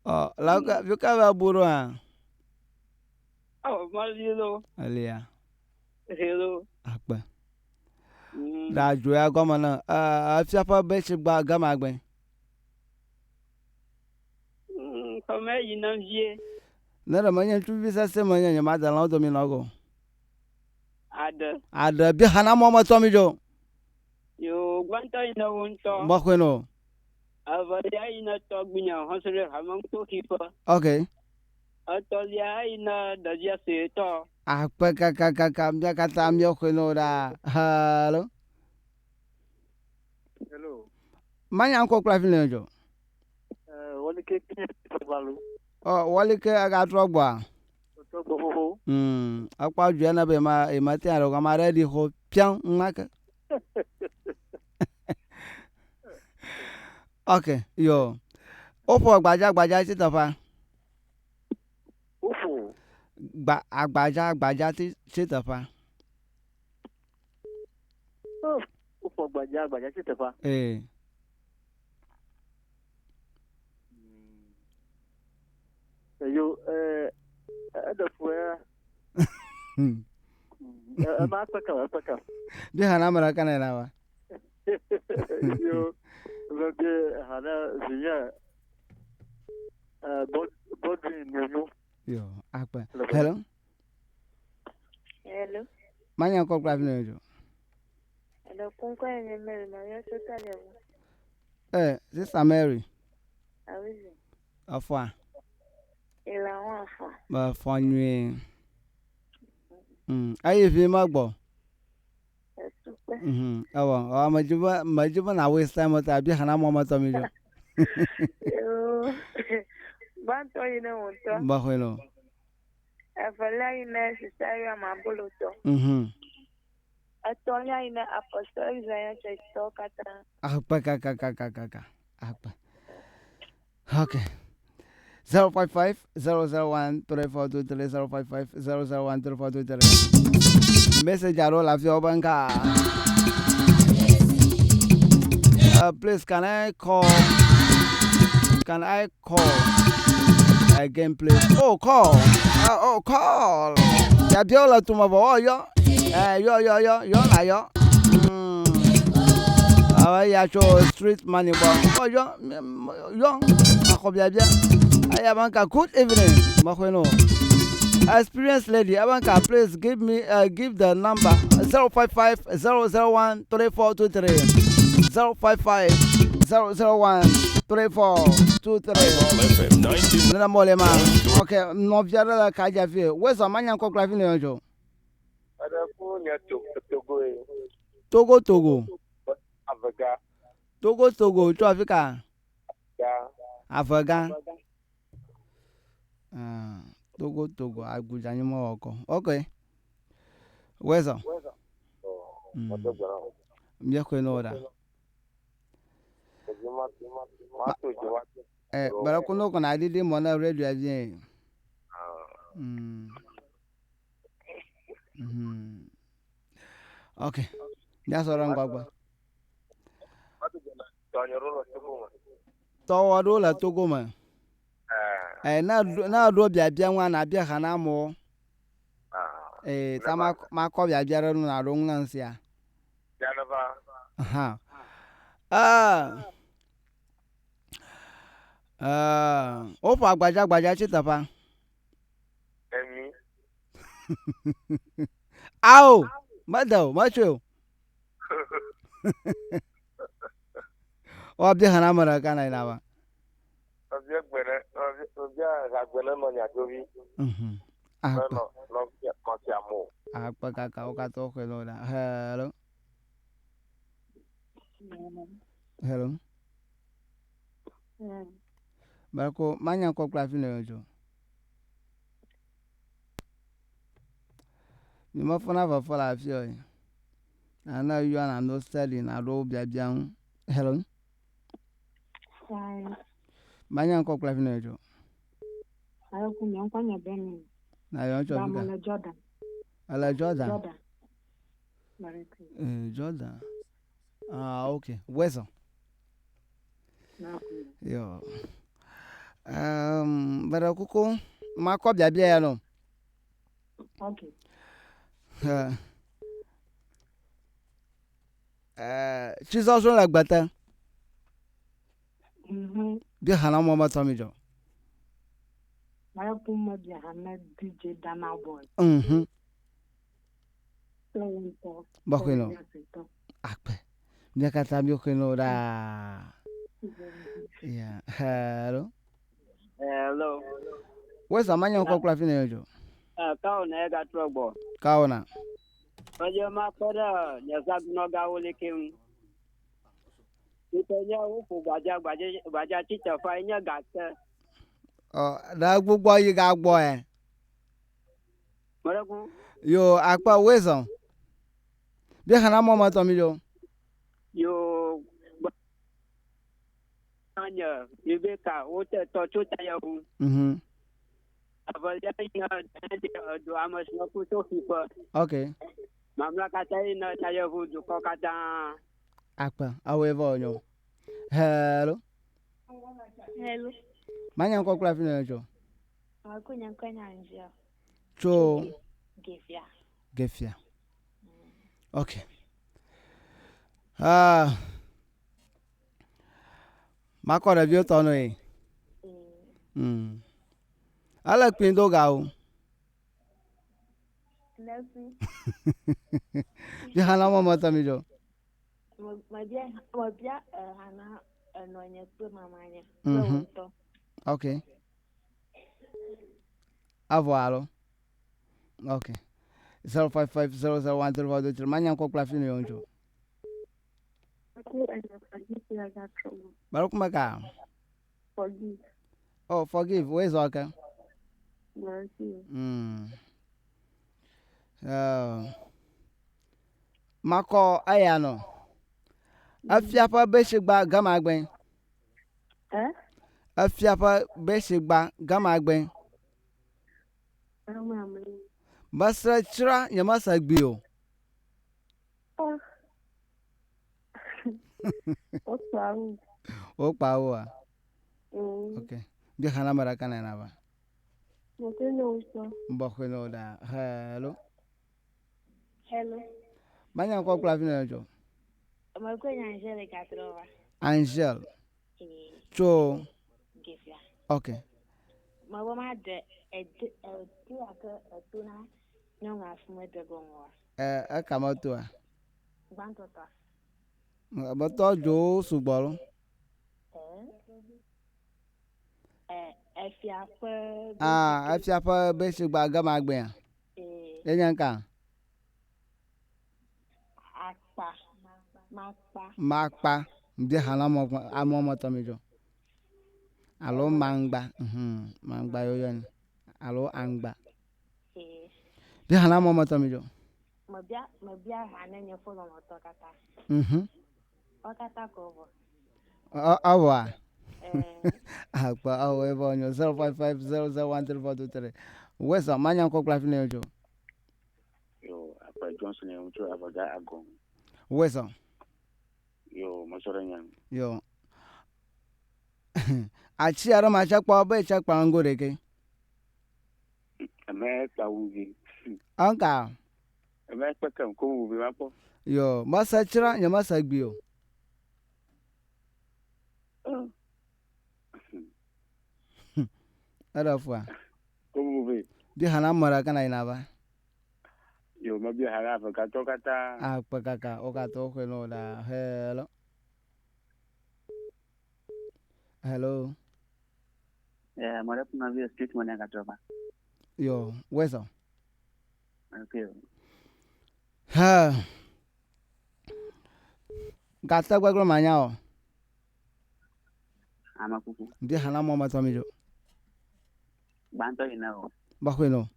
Ɔ la ka fi ka va buru a. Ɔ mali lo. Elia. Hello. Akpe. Da dzo ya gɔme na efia ƒe be tsi gba gama gbe. Xɔme yi nam vie. Ne ɖe menye ŋutsuvi sesẽ menye nye made lãwo domi nɔ go. Aɖe. Aɖe bi xana mɔ me tɔ mi dzo. Yo gbãtɔ yi ne wo ŋutɔ. Mɔxɔe no. Evelia yi ne tɔgbuinye hɔsɔ ɖe hame ŋutɔ xiƒe. Ok. Etɔlia yi ne ɖevia suetɔ. Akpe kakakaka mía katã míexɔe no ɖa. Hello. Hello. Manya ŋkɔ kple afi ne dzo. Wɔli ke kí balu. Ɔ wɔli ke agatrɔ gbɔa. Trɔ gbɔ xoxo. Akpa dzoa na be ma ema te alo ame aɖe ɖi xɔ piam ŋma ke. Ok, yo. Woƒo gbadza gbadza tsi teƒea. Woƒo. Gba agbadza gbadza tsi teƒea. Woƒo gbadza gbadza tsi teƒea. Ee. Eyo eɖe fu ya. Ema akpeka akpeka. Bi hana ame ɖeka ne na wa. Yo vebe hana vinye Godwin Nyonyo. Yo akpe. Hello. Hello. Manya ŋkɔ kple afi ne dzo. Hello, kunkwa nye Mary Maria Sotalevo. Sister Mary. Awizi. Afɔa. Ela ho afɔ. Mefɔ nyuie. Eyi vi me gbɔ. Etukpe. Ewɔ ɔ medzi be medzi be na waste time ta bi xana mɔ me tɔ mi dzo. Yo. Gbãtɔ yi ne wo ŋutɔ. Mexɔe no. Evelia yi ne Sister Iriam Abolotɔ. Etɔ̃lia yi ne Apostle Israel Church tɔwo katã. Akpe kakakakaka. Akpe. Okay. 055 001 3423 055 001 3423. Message aɖewo le afi wobe ŋka. Please, can I call? Can I call again, please? Oh, call. Oh, call. Biabia le tume vɔ oh, yɔ. Yɔ, yɔ, yɔ, yɔ na yɔ. Awo ya tso street money gbɔ. Oh, yɔ, yɔ. Maxɔ biabia. Aya banka, good evening. Maxɔe no. Experienced lady, Abanka, please give me give the number 055 001 3423. 055 001 3423. FM 99. Nena mɔle ma. Ok, nɔvia ɖe le ka dza fie. Wezɔ manya ŋkɔ kple afi ne yɔ dzo. Aɖe ku nye Togo ye. Togo Togo. Avega. Togo Togo tso afi ka? Ga. Avega. Ah, Togo Togo agbudza nyi mɔ wɔkɔ. Ok. Wezɔ. Míexɔe ne wo ɖa. Gbɛɖe ko ne kɔna ɖiɖi mɔ ne radio vie. Ok. Míasɔ ɖe ŋgɔgbe. Tɔwɔ ɖewo le Togo me. Ne eɖo biabia ŋua na bia xa na amewo. Ta makɔ biabia ɖe nu na ɖo ŋu na ŋusia. Aha. Woƒo agbadza gbadza tsi teƒea. Emi. Ao, mede o, metsɔe o. Woabia hã na ame ɖeka na yina va. Mebia gbe ne, mebia hagbe ne nɔ nyadzovi. Mhm. Akpe. Nɔ nɔ kɔsia mo. Akpe kaka wo katã woxɔe na wo ɖa. Hello. Hello. Bako manya kɔ kple afi ne yɔ Mi mefɔna fefe le afi o. Nane yɔ na no seli na ɖo biabia ŋu. Hello. Hi. Manya ŋkɔ kple afi ne yɔ Ayo kum yan kwanya Benin. Na yɔ tsɔ fi ka. Ba Jordan. Ele Jordan. Jordan. Mariki. Eh, Jordan. Ah, okay. Wezo. Yo. Um, bẹ̀rẹ̀ kúkú máa kọ́ bíabíà ya nọ. Okay. Tsizɔzɔ le gbete. Mhm. Bí hana mɔ me tɔ mi dzɔ. Ayo kum ma bi hana DJ Dana Boy. Lọ́wọ́ Bɔkwe nɔ. Akpɛ. Mía katã míexɔe nɔ ɖaa. Yeah. Hello. Hello. Weza manya ŋkɔ kple afi ne yɔ dzɔ. Kawo na egatrɔ gbɔ. Kawo na. Medze makpɔ ɖe nye zagunɔgawo leke ŋu. Ŋutɔ nye woƒo gbadza gbadza gbadza tsi teƒea nye gate. Ɔ ɖe gbugbɔ yi gagbɔ yɛ. Meɖeku. Yo akpɛ wezɔ. Bí hana mɔ me tɔ mi dzɔ. Yo nye Rebeka wote tɔ tso ta ya ŋu. Evelia nye edo ame si meku tso ƒiƒe. Okay. Mamlɛa katã yi ne tayevu dukɔ katã. Akpɛ awoe vɔ nyo. Hello. Hello. Manya ŋkɔ kple afi ne yɔ dzɔ. Makunya kwanya njia. Tso Gefia. Gefia. Okay. Ah. Makɔ ɖeviwo tɔ nɔ ye. Ele kpin do ga o. Nefi. Bí hana mɔ me tɔ mi dzɔ. Mebia mebia hana enɔnye kple mamanye. Okay. Avɔ alo. Okay. 055001343 manya ŋkɔ kple afi ne yɔ ŋutsu. Baro kuma ka. Forgive. Oh, forgive. Where's okay? Mercy. Makɔ eya nɔ. Efia ƒe besigba gama gbɛ. Eh? Efia ƒe besigba gama gbɛ. Mesre tsra nye mese gbi o. Oh. Wokpa wo. Wokpa woa? Okay. Bí hana me ɖeka nana va. Mɔte ne wosɔ. Bɔkɔe ne wo ɖa. Hello. Hello. Manya ŋkɔ kple afi ne yɔ dzɔ. Mekɔe nye Angèle gatrɔ va. Angèle. Tso. Gefia. Okay. Mebe ma de ede etu ake etu na nyɔnu afi mede gɔme oa. Eka metoa? Gbãtɔ tɔa. Metɔ dzowo sugbɔ lo. Efia ƒe. Ah, efia ƒe besigba gama gbea. Enye ŋka? Akpa. Makpa. Makpa. Bi hana mɔ amɔ metɔ mi dzɔ. Alo mangba. Mangba yoyɔ ni. Alo angba. Bi hana mɔ metɔ mi dzɔ. Mebia mebia hã ne nye ƒe katã. Wo katã ko vɔ. Awɔa? Akpa awɔ evɔ nyo 055001343. Wesa manya ŋkɔ kple afi ne yɔ dzɔ. Yo, akpa Johnson ye ŋutsu avɔga agɔ. Wesa. Yo, mesɔ ɖe nya. Yo. Atsi aɖe ma tse kpɔ be tse kpa ŋgo ɖeke. Eme kpa wuvi. Anka. Eme kpe kem ko wuvi ma kpɔ. Yo, mese tsra nye mese gbi o. Eɖe fua. Ko wuvi. Bi hana ame ɖeka na yina va. Yo, mebia ha ɖe avekatɔwo katã. Akpe kaka wo katã woxɔe na wò ɖaa. Hello. Hello. Eh, mɔɖe kuna vi street money agatrɔ va. Yo, where's up? Okay. Ha. Gata gbɛgblɔ ma nya o. Ama kuku. Ndi hana mɔ ma tɔ mi dzo. Gbãtɔ yi ne o. Baxɔe no.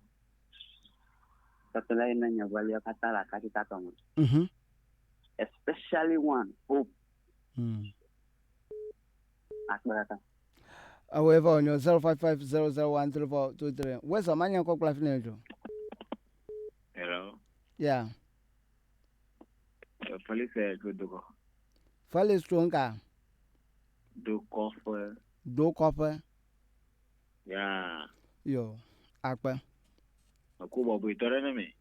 Tɔtɔla yi ne nye ʋeliawo katã le akati tatɔ me. Especially one, Hope. Akpe ɖeka. Awɔ eva wònyo 0550013423. Where's up? Ma nya kɔ kpla fi ne dzo. Hello. Yeah. Felix tso Dokɔ. Felix tso ŋka. Dokɔƒe. Dokɔƒe. Yeah. Yo, akpe. Meko bɔbɔetɔ ɖe ne mi.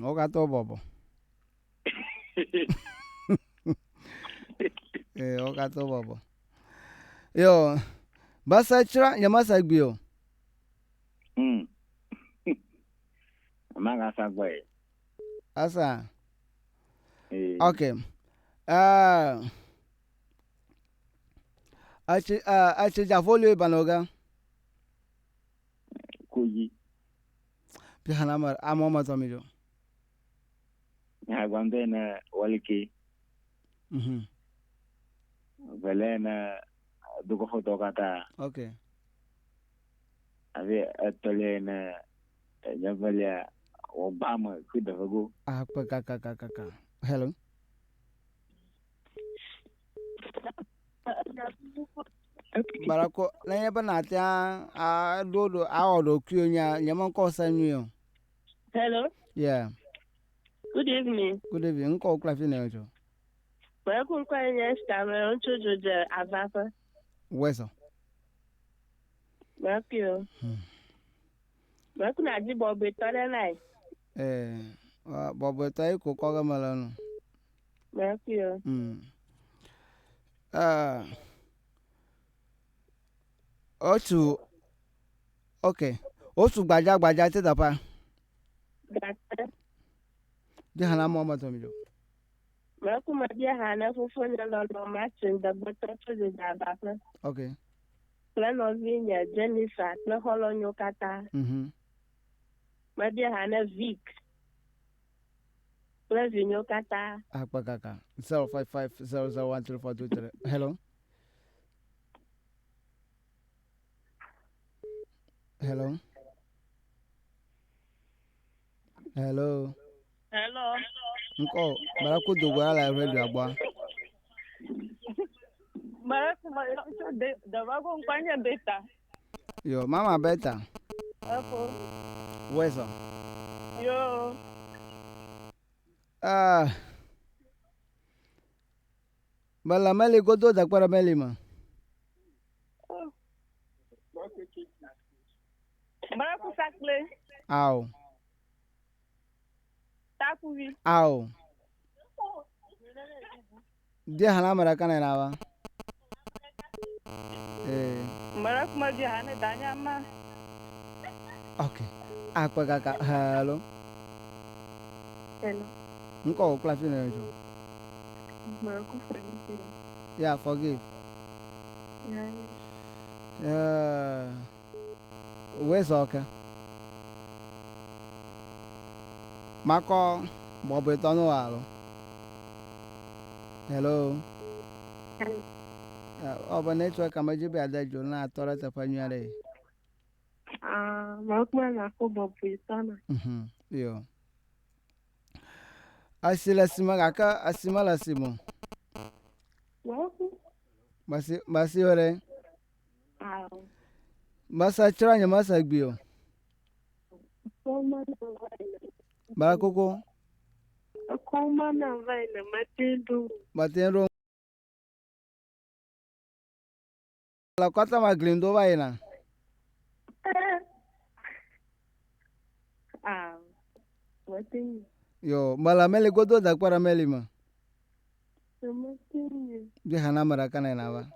Wo katã wo bɔbɔ. Ee, wo katã wo bɔbɔ. Yo, basa tsra nye masa gbi o. Magasa gbɔe. Asa. Ee. Okay. Atsi atsi dzafoli banoga. Koji. Bihana mar amo ma tomi jo. Nyagbante na walike. Vele na dukɔfɔtɔ katã. Okay. Abe etɔlia na nyevelia wɔgbame ku devego. Akpe kaka kaka kaka. Hello. Barako na nye be natea aɖo ɖo awɔ ɖokuiwò nya nye me ŋkɔ se nyuie o. Hello. Yeah. Good evening. Good evening. Ŋkɔ kple afi ne tso. Mɛku ŋkɔe nye Esther Mɛrɔntso Dzodze Avaƒe. Wɛsɔ. Mɛku o. Mɛku na dzi bɔbɔetɔ ɖe na yi. Ee, bɔbɔetɔ yi ko kɔ ge mele nu. Mɛku o. Otu okay. Otu gbadza gbadza te teƒea. Gake. Di hã na mɔ me tɔ mi dzo. Mɛku me bia hã ne fofonye lɔlɔ Martin Degbetɔ tso Dzodze Avaƒe. Okay. Kple nɔvinye Jennifer kple xɔlɔ̃nyewo katã. Mebia hã ne Vic kple vinyewo katã. Akpe kaka. 0550013423. Hello. Hello. Hello. Hello. Ŋkɔ Baraku dogo ala radio agbɔ. Mɛku me tso Devago ŋkɔe nye Beta. Yo, mama Beta. Efo. Wɛsɔ. Yo. Ah. Bala meli godo dakpara meli ma. Mɛku sakple. Aw. Takuvi. Aw. Di hana mara kana na ba. Eh. Mɛku me di hã ne danya ma. Okay. Akpe kaka. Hello. Hello. Ŋkɔ kple afi ne tso. Mɛku forgive. Yeah, forgive. Yeah. Wɛsɔ ke. Makɔ bɔbɔetɔ no alo. Hello. Hello. Ɔbɛ network ame dzi be ade dzo na atɔ ɖe teƒe nyui aɖe. Ah, mɛku me na ko bɔbɔetɔ na. Yo. Asi le si me gake asi mele si me o. Mɛku. Masi masi wo ɖe. Aw. Masa tsra nye masa gbi o. Kɔma na va yi ne. Barakoko. Kɔma na va yi ne mate ɖo. Mate ɖo. Le kɔta ma gli ŋdo va yina. Aw. Mate nyi. Yo, mele meli godo da kpara meli ma. Mate nyi. Bi hana mara kana ina ba.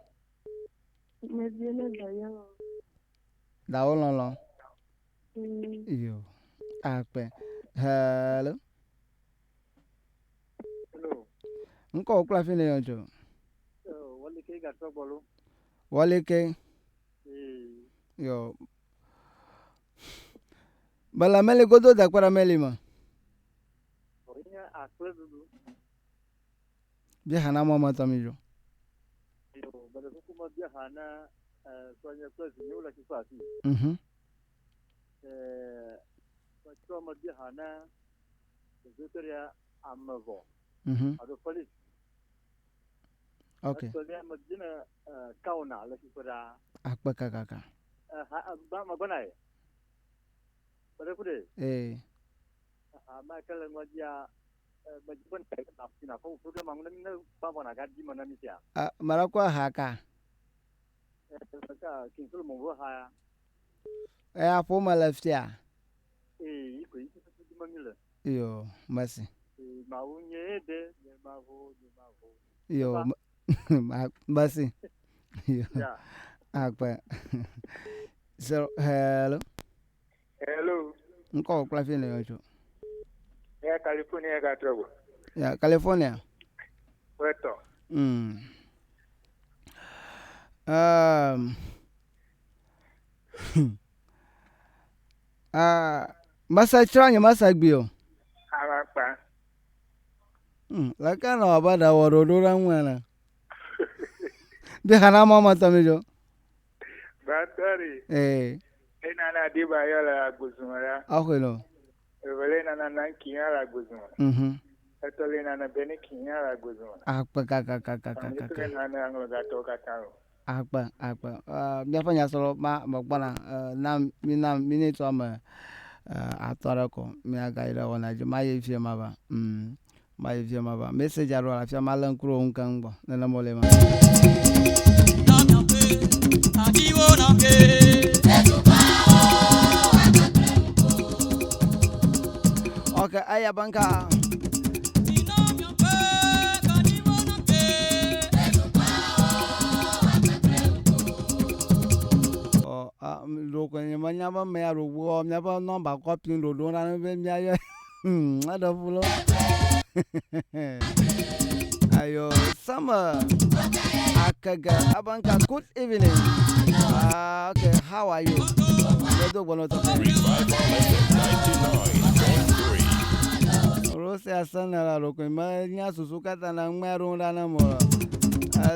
Medie ne danya o. Dawo lɔlɔ. Yo. Akpe. Hello. Hello. Ŋkɔ wò kple afi nèyɔ tso? Wɔleke gatrɔ gbɔ lo. Wɔleke. Ee. Yo. Bala meli godo da kpara meli ma. Wònye akple ɖuɖu. Bia hana mɔ ma tɔ mi dzo. Yo, bele kuku me bia ha na srɔ̃nye kple vinyewo le fifa afi. Metsɔ me bia ha na Victoria Amevɔ. Alo Felix. Okay. Etɔ̃lia me bia na Kaona le fifa ɖaa. Akpe kakaka. Ha gba megbɔna ye. Bele ku ɖe. Ee. Ame ke le ŋɔdzia medzi be nàfɔ program ŋu ne ne gbãvɔ nàgaɖi me na mi sia. Mara kɔ ha ka. Ka King Solomon ƒe ha ya. Eya ƒome le fia. Ee, yi ko yi tututu dzi me mi le. Yo, merci. Ee, Mawu nye ɖe, nye mavo, nye mavo. Yo, merci. Yo. Yeah. Akpe. Zero, hello. Hello. Ŋkɔ wò kple afi nèyɔ tso? Ya California gatrɔ gbɔ. Ya, California. Wetɔ. Masa tsra nye masa gbi o. Amakpa. Leke nɔ abe ɖe wɔ ɖoɖo ɖe ŋu ene. Bi hana mɔ me tɔ mi dzo. Gbãtɔ ɖi. Ee. Enana Adiba yɔ le Agbozume la. Axɔe lɔ. Evelia nana Nanki hã le Agbozume. Etɔ̃lia nana Beniki hã le Agbozume. Akpe kakakakakaka. Ame ɖeka nana aŋlɔgatɔwo katã o. Akpe akpe. Míaƒe nyasrɔ̃ ma megbɔna na mi na miniti woame atɔ̃ ɖe ko míagayi ɖe wɔna dzi. Mayi fie mava. Mayi fie mava. Message aɖewo le afia malé ŋku ɖe wo ŋu keŋ gbɔ. Nenema wòle ma. Okay, aya banka. Ɔ, a, ɖoko nye menya be mea ɖo wɔ míaƒe nɔmba kɔpi ɖoɖo na be míayɔ. Eɖe fu lo. Ayo, Summer Akege Abanka, good evening. Okay, how are you? Medo gbɔnɔ tɔ. Revival FM 99.3. Rose asana la ɖokui me nya susu katã na ŋmɛ ɖo ɖa ne mo.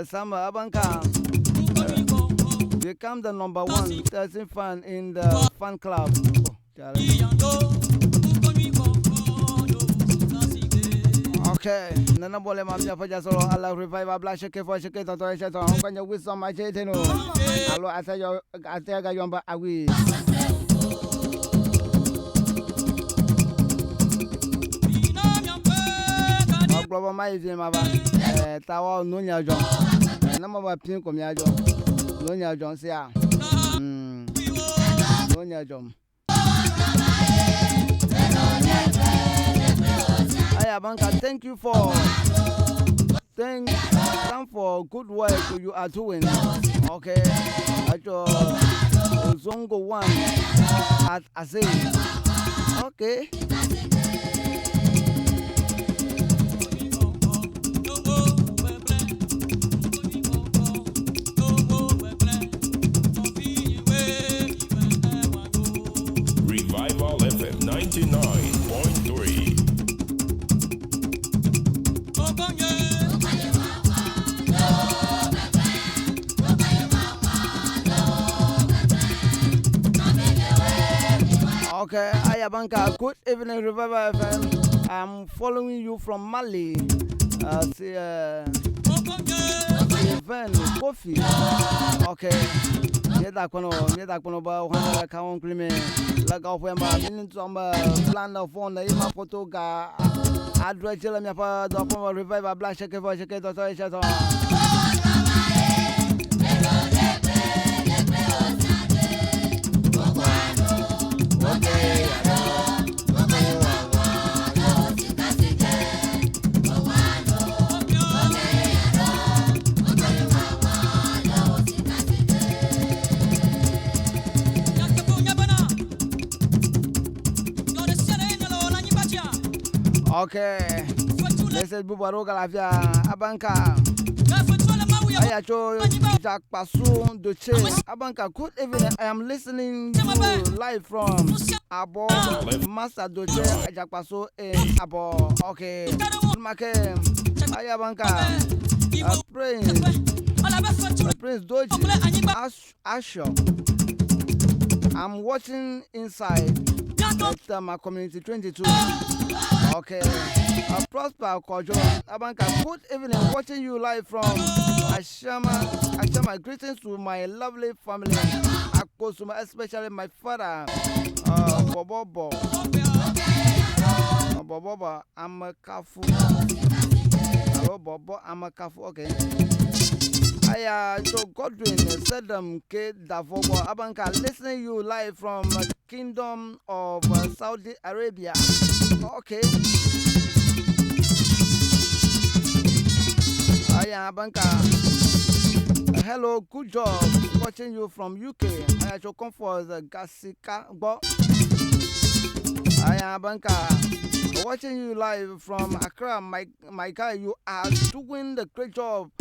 Summer Abanka, become the number one 13 fan in the fan club. Oh, Charlie. Okay, nana bole ma míaƒe dzasɔlɔ ala revival bla seke fɔ seke tɔtɔ ese tɔ ŋkɔ nye wisdom atse te no alo ate yɔ ate ga yɔ be awi. Megblɔ be mayi vie mava tawɔ nu nya dzɔ ne meva pin ko mia dzɔ nu nya dzɔ sia nu nya dzɔm. Ayabanka, thank you for thank for good work you are doing. Okay, Ajo Zongo one at Ase. Okay. Revival FM 99.3. Okay, Ayabanka, good evening, Revival FM. I'm following you from Mali. See, Sylvain Kofi. Okay. Míeda kpɔnɔ, míeda kpɔnɔ be wohã le ka wɔm kpli mi le gaƒoƒo ya me. Mi ŋutɔ me plan fon eye ma foto ga aɖo edzi le míaƒe dɔwɔƒe me Revival bla seke vɔ seke tɔtɔ ese tɔ. Okay. Message bubu aɖewo gale afia Abanka. Eya tso Jakpasu Doche. Abanka, good evening. I am listening to you live from Abo Master Doche Jakpasu in Abo. Okay. Make Aya Abanka. Prince. Prince Doji. Ash Asher. I'm watching inside at my community 22. Okay. Prosper Kojo Abanka, good evening. Watching you live from Ashama. Ashama, greetings to my lovely family. Akosuma, especially my father, Bobobo. Bobobo Amakafu. Hello, Bobo Amakafu. Okay. Aya, so Godwin Sedem K. Davogo Abanka, listening you live from Kingdom of Saudi Arabia. Okay. Aya Abanka. Hello, good job watching you from UK. Aya, so come for the Gasika Bo. Aya Abanka. Watching you live from Accra, my my guy, you are doing the great job.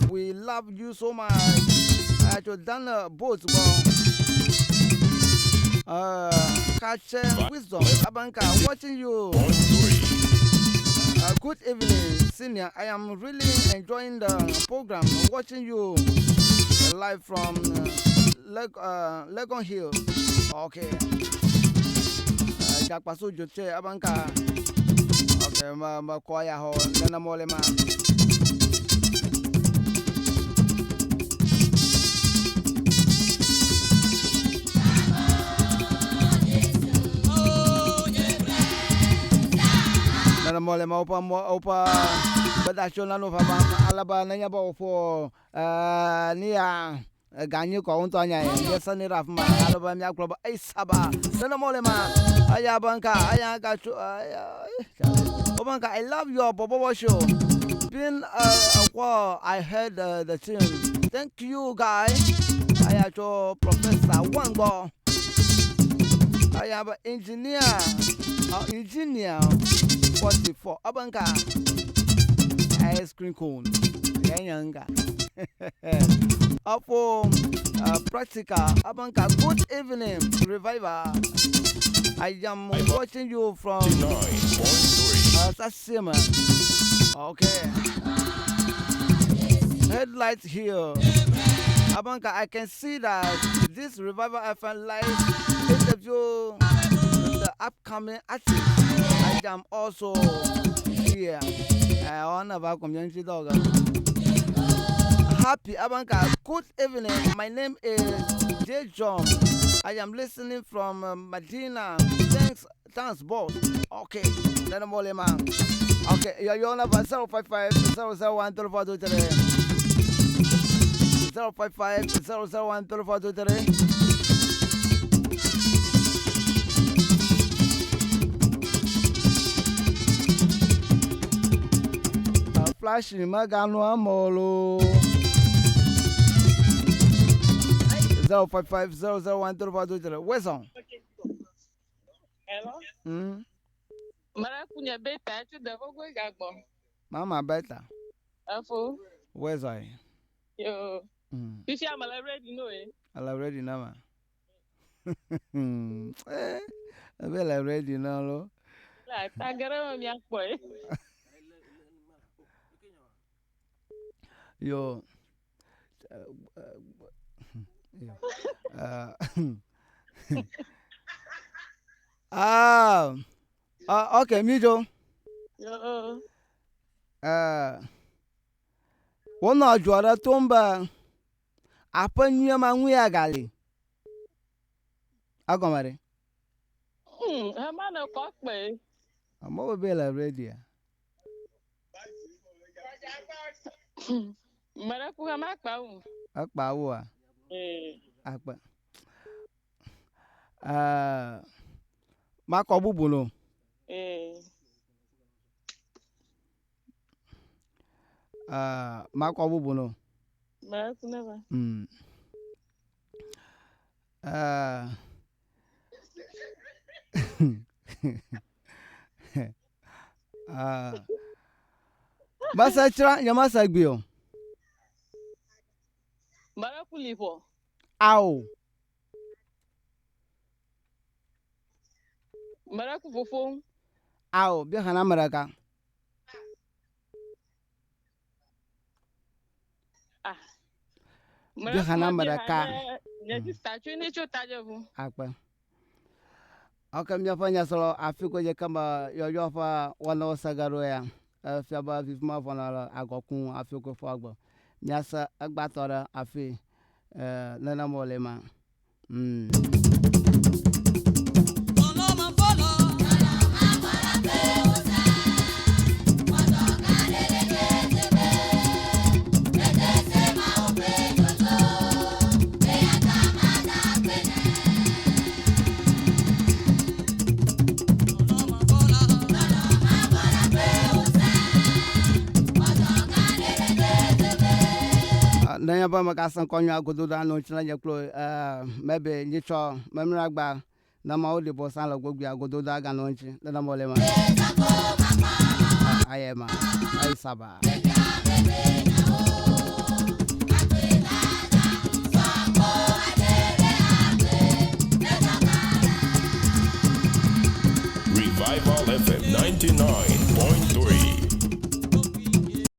We love you so much. I to done a boat catch wisdom Abanka watching you. Good evening, senior. I am really enjoying the program. Watching you live from Legon Hill. Okay. Jakpasu Joche Abanka. Okay, ma ma koya ho nana mole ma. Nana mole ma opa mo opa bada shona no fa alaba na nya ba ofo ni ya ganyi ko unto anya ya sani raf ma alaba mi akroba ai saba nana mole ma aya banka aya ka chu aya Obanka, I love your Bobobo show. Been a while I heard the tune. Thank you, guy. I am your Professor Wangbo. I am an engineer. Engineer 44. Abanka. Ice cream cone. Yanga. Up for practical. Abanka, good evening, Revival. I am watching you from Sasima. Okay. Headlights here. Abanka, I can see that this Revival FM live interview with the upcoming artist. I am also here. I want to community dog. Happy Abanka, good evening. My name is J. John. I am listening from Medina. Thanks, boss. Okay, then I'm all man. Okay, you're on about 055 001 3423. 055 001 3423. Flash maganu amolo. 055 001 3423. Where's on? Hello? Mm. Marakunya beta to the Vogo Gagbo. Mama beta. Afo. Where's I? Yo. You see, I'm already know eh. I'm already now, ma. Eh, I'm already now, lo. La tagara mi akpo. Yo. Okay, Mijo. Yo. Wona juara tomba apa nyama nwi agali. Agomare. Amana kokpe. Amo be la ready. Mara ku ma pa u. Akpa wo a. Eh. Akpa. Ma ko bubu no. Eh. Ma ko bubu no. Mara ku na ba. Ah. Mese tsra nye mese gbi o. Mele ku liʋɔ. Ao. Mele ku fofo. Ao, bia xana ame ɖeka. Ah. Bia xana ame ɖeka. Nye sista tso ne tso tadzeʋu. Akpe. Ok, míaƒe nyasrɔ̃ afi ko dze ke me yɔyɔ ƒe wɔnawo se ge ɖo ya. Efia be vivime vɔna le agɔku afi ko fɔ agbe. Míase egbãtɔ ɖe afi eh, nenema wòle ma. Nenye be megasẽ ŋkɔ nyuie agodo ɖe anɔ ŋuti na nye kple mebe nyitsɔ memlɔ agba ne Mawu ɖi bɔsa le gbogbia godo ɖe aganɔ ŋuti nenema wòle ma. Aye ma ayi saba. Revival FM.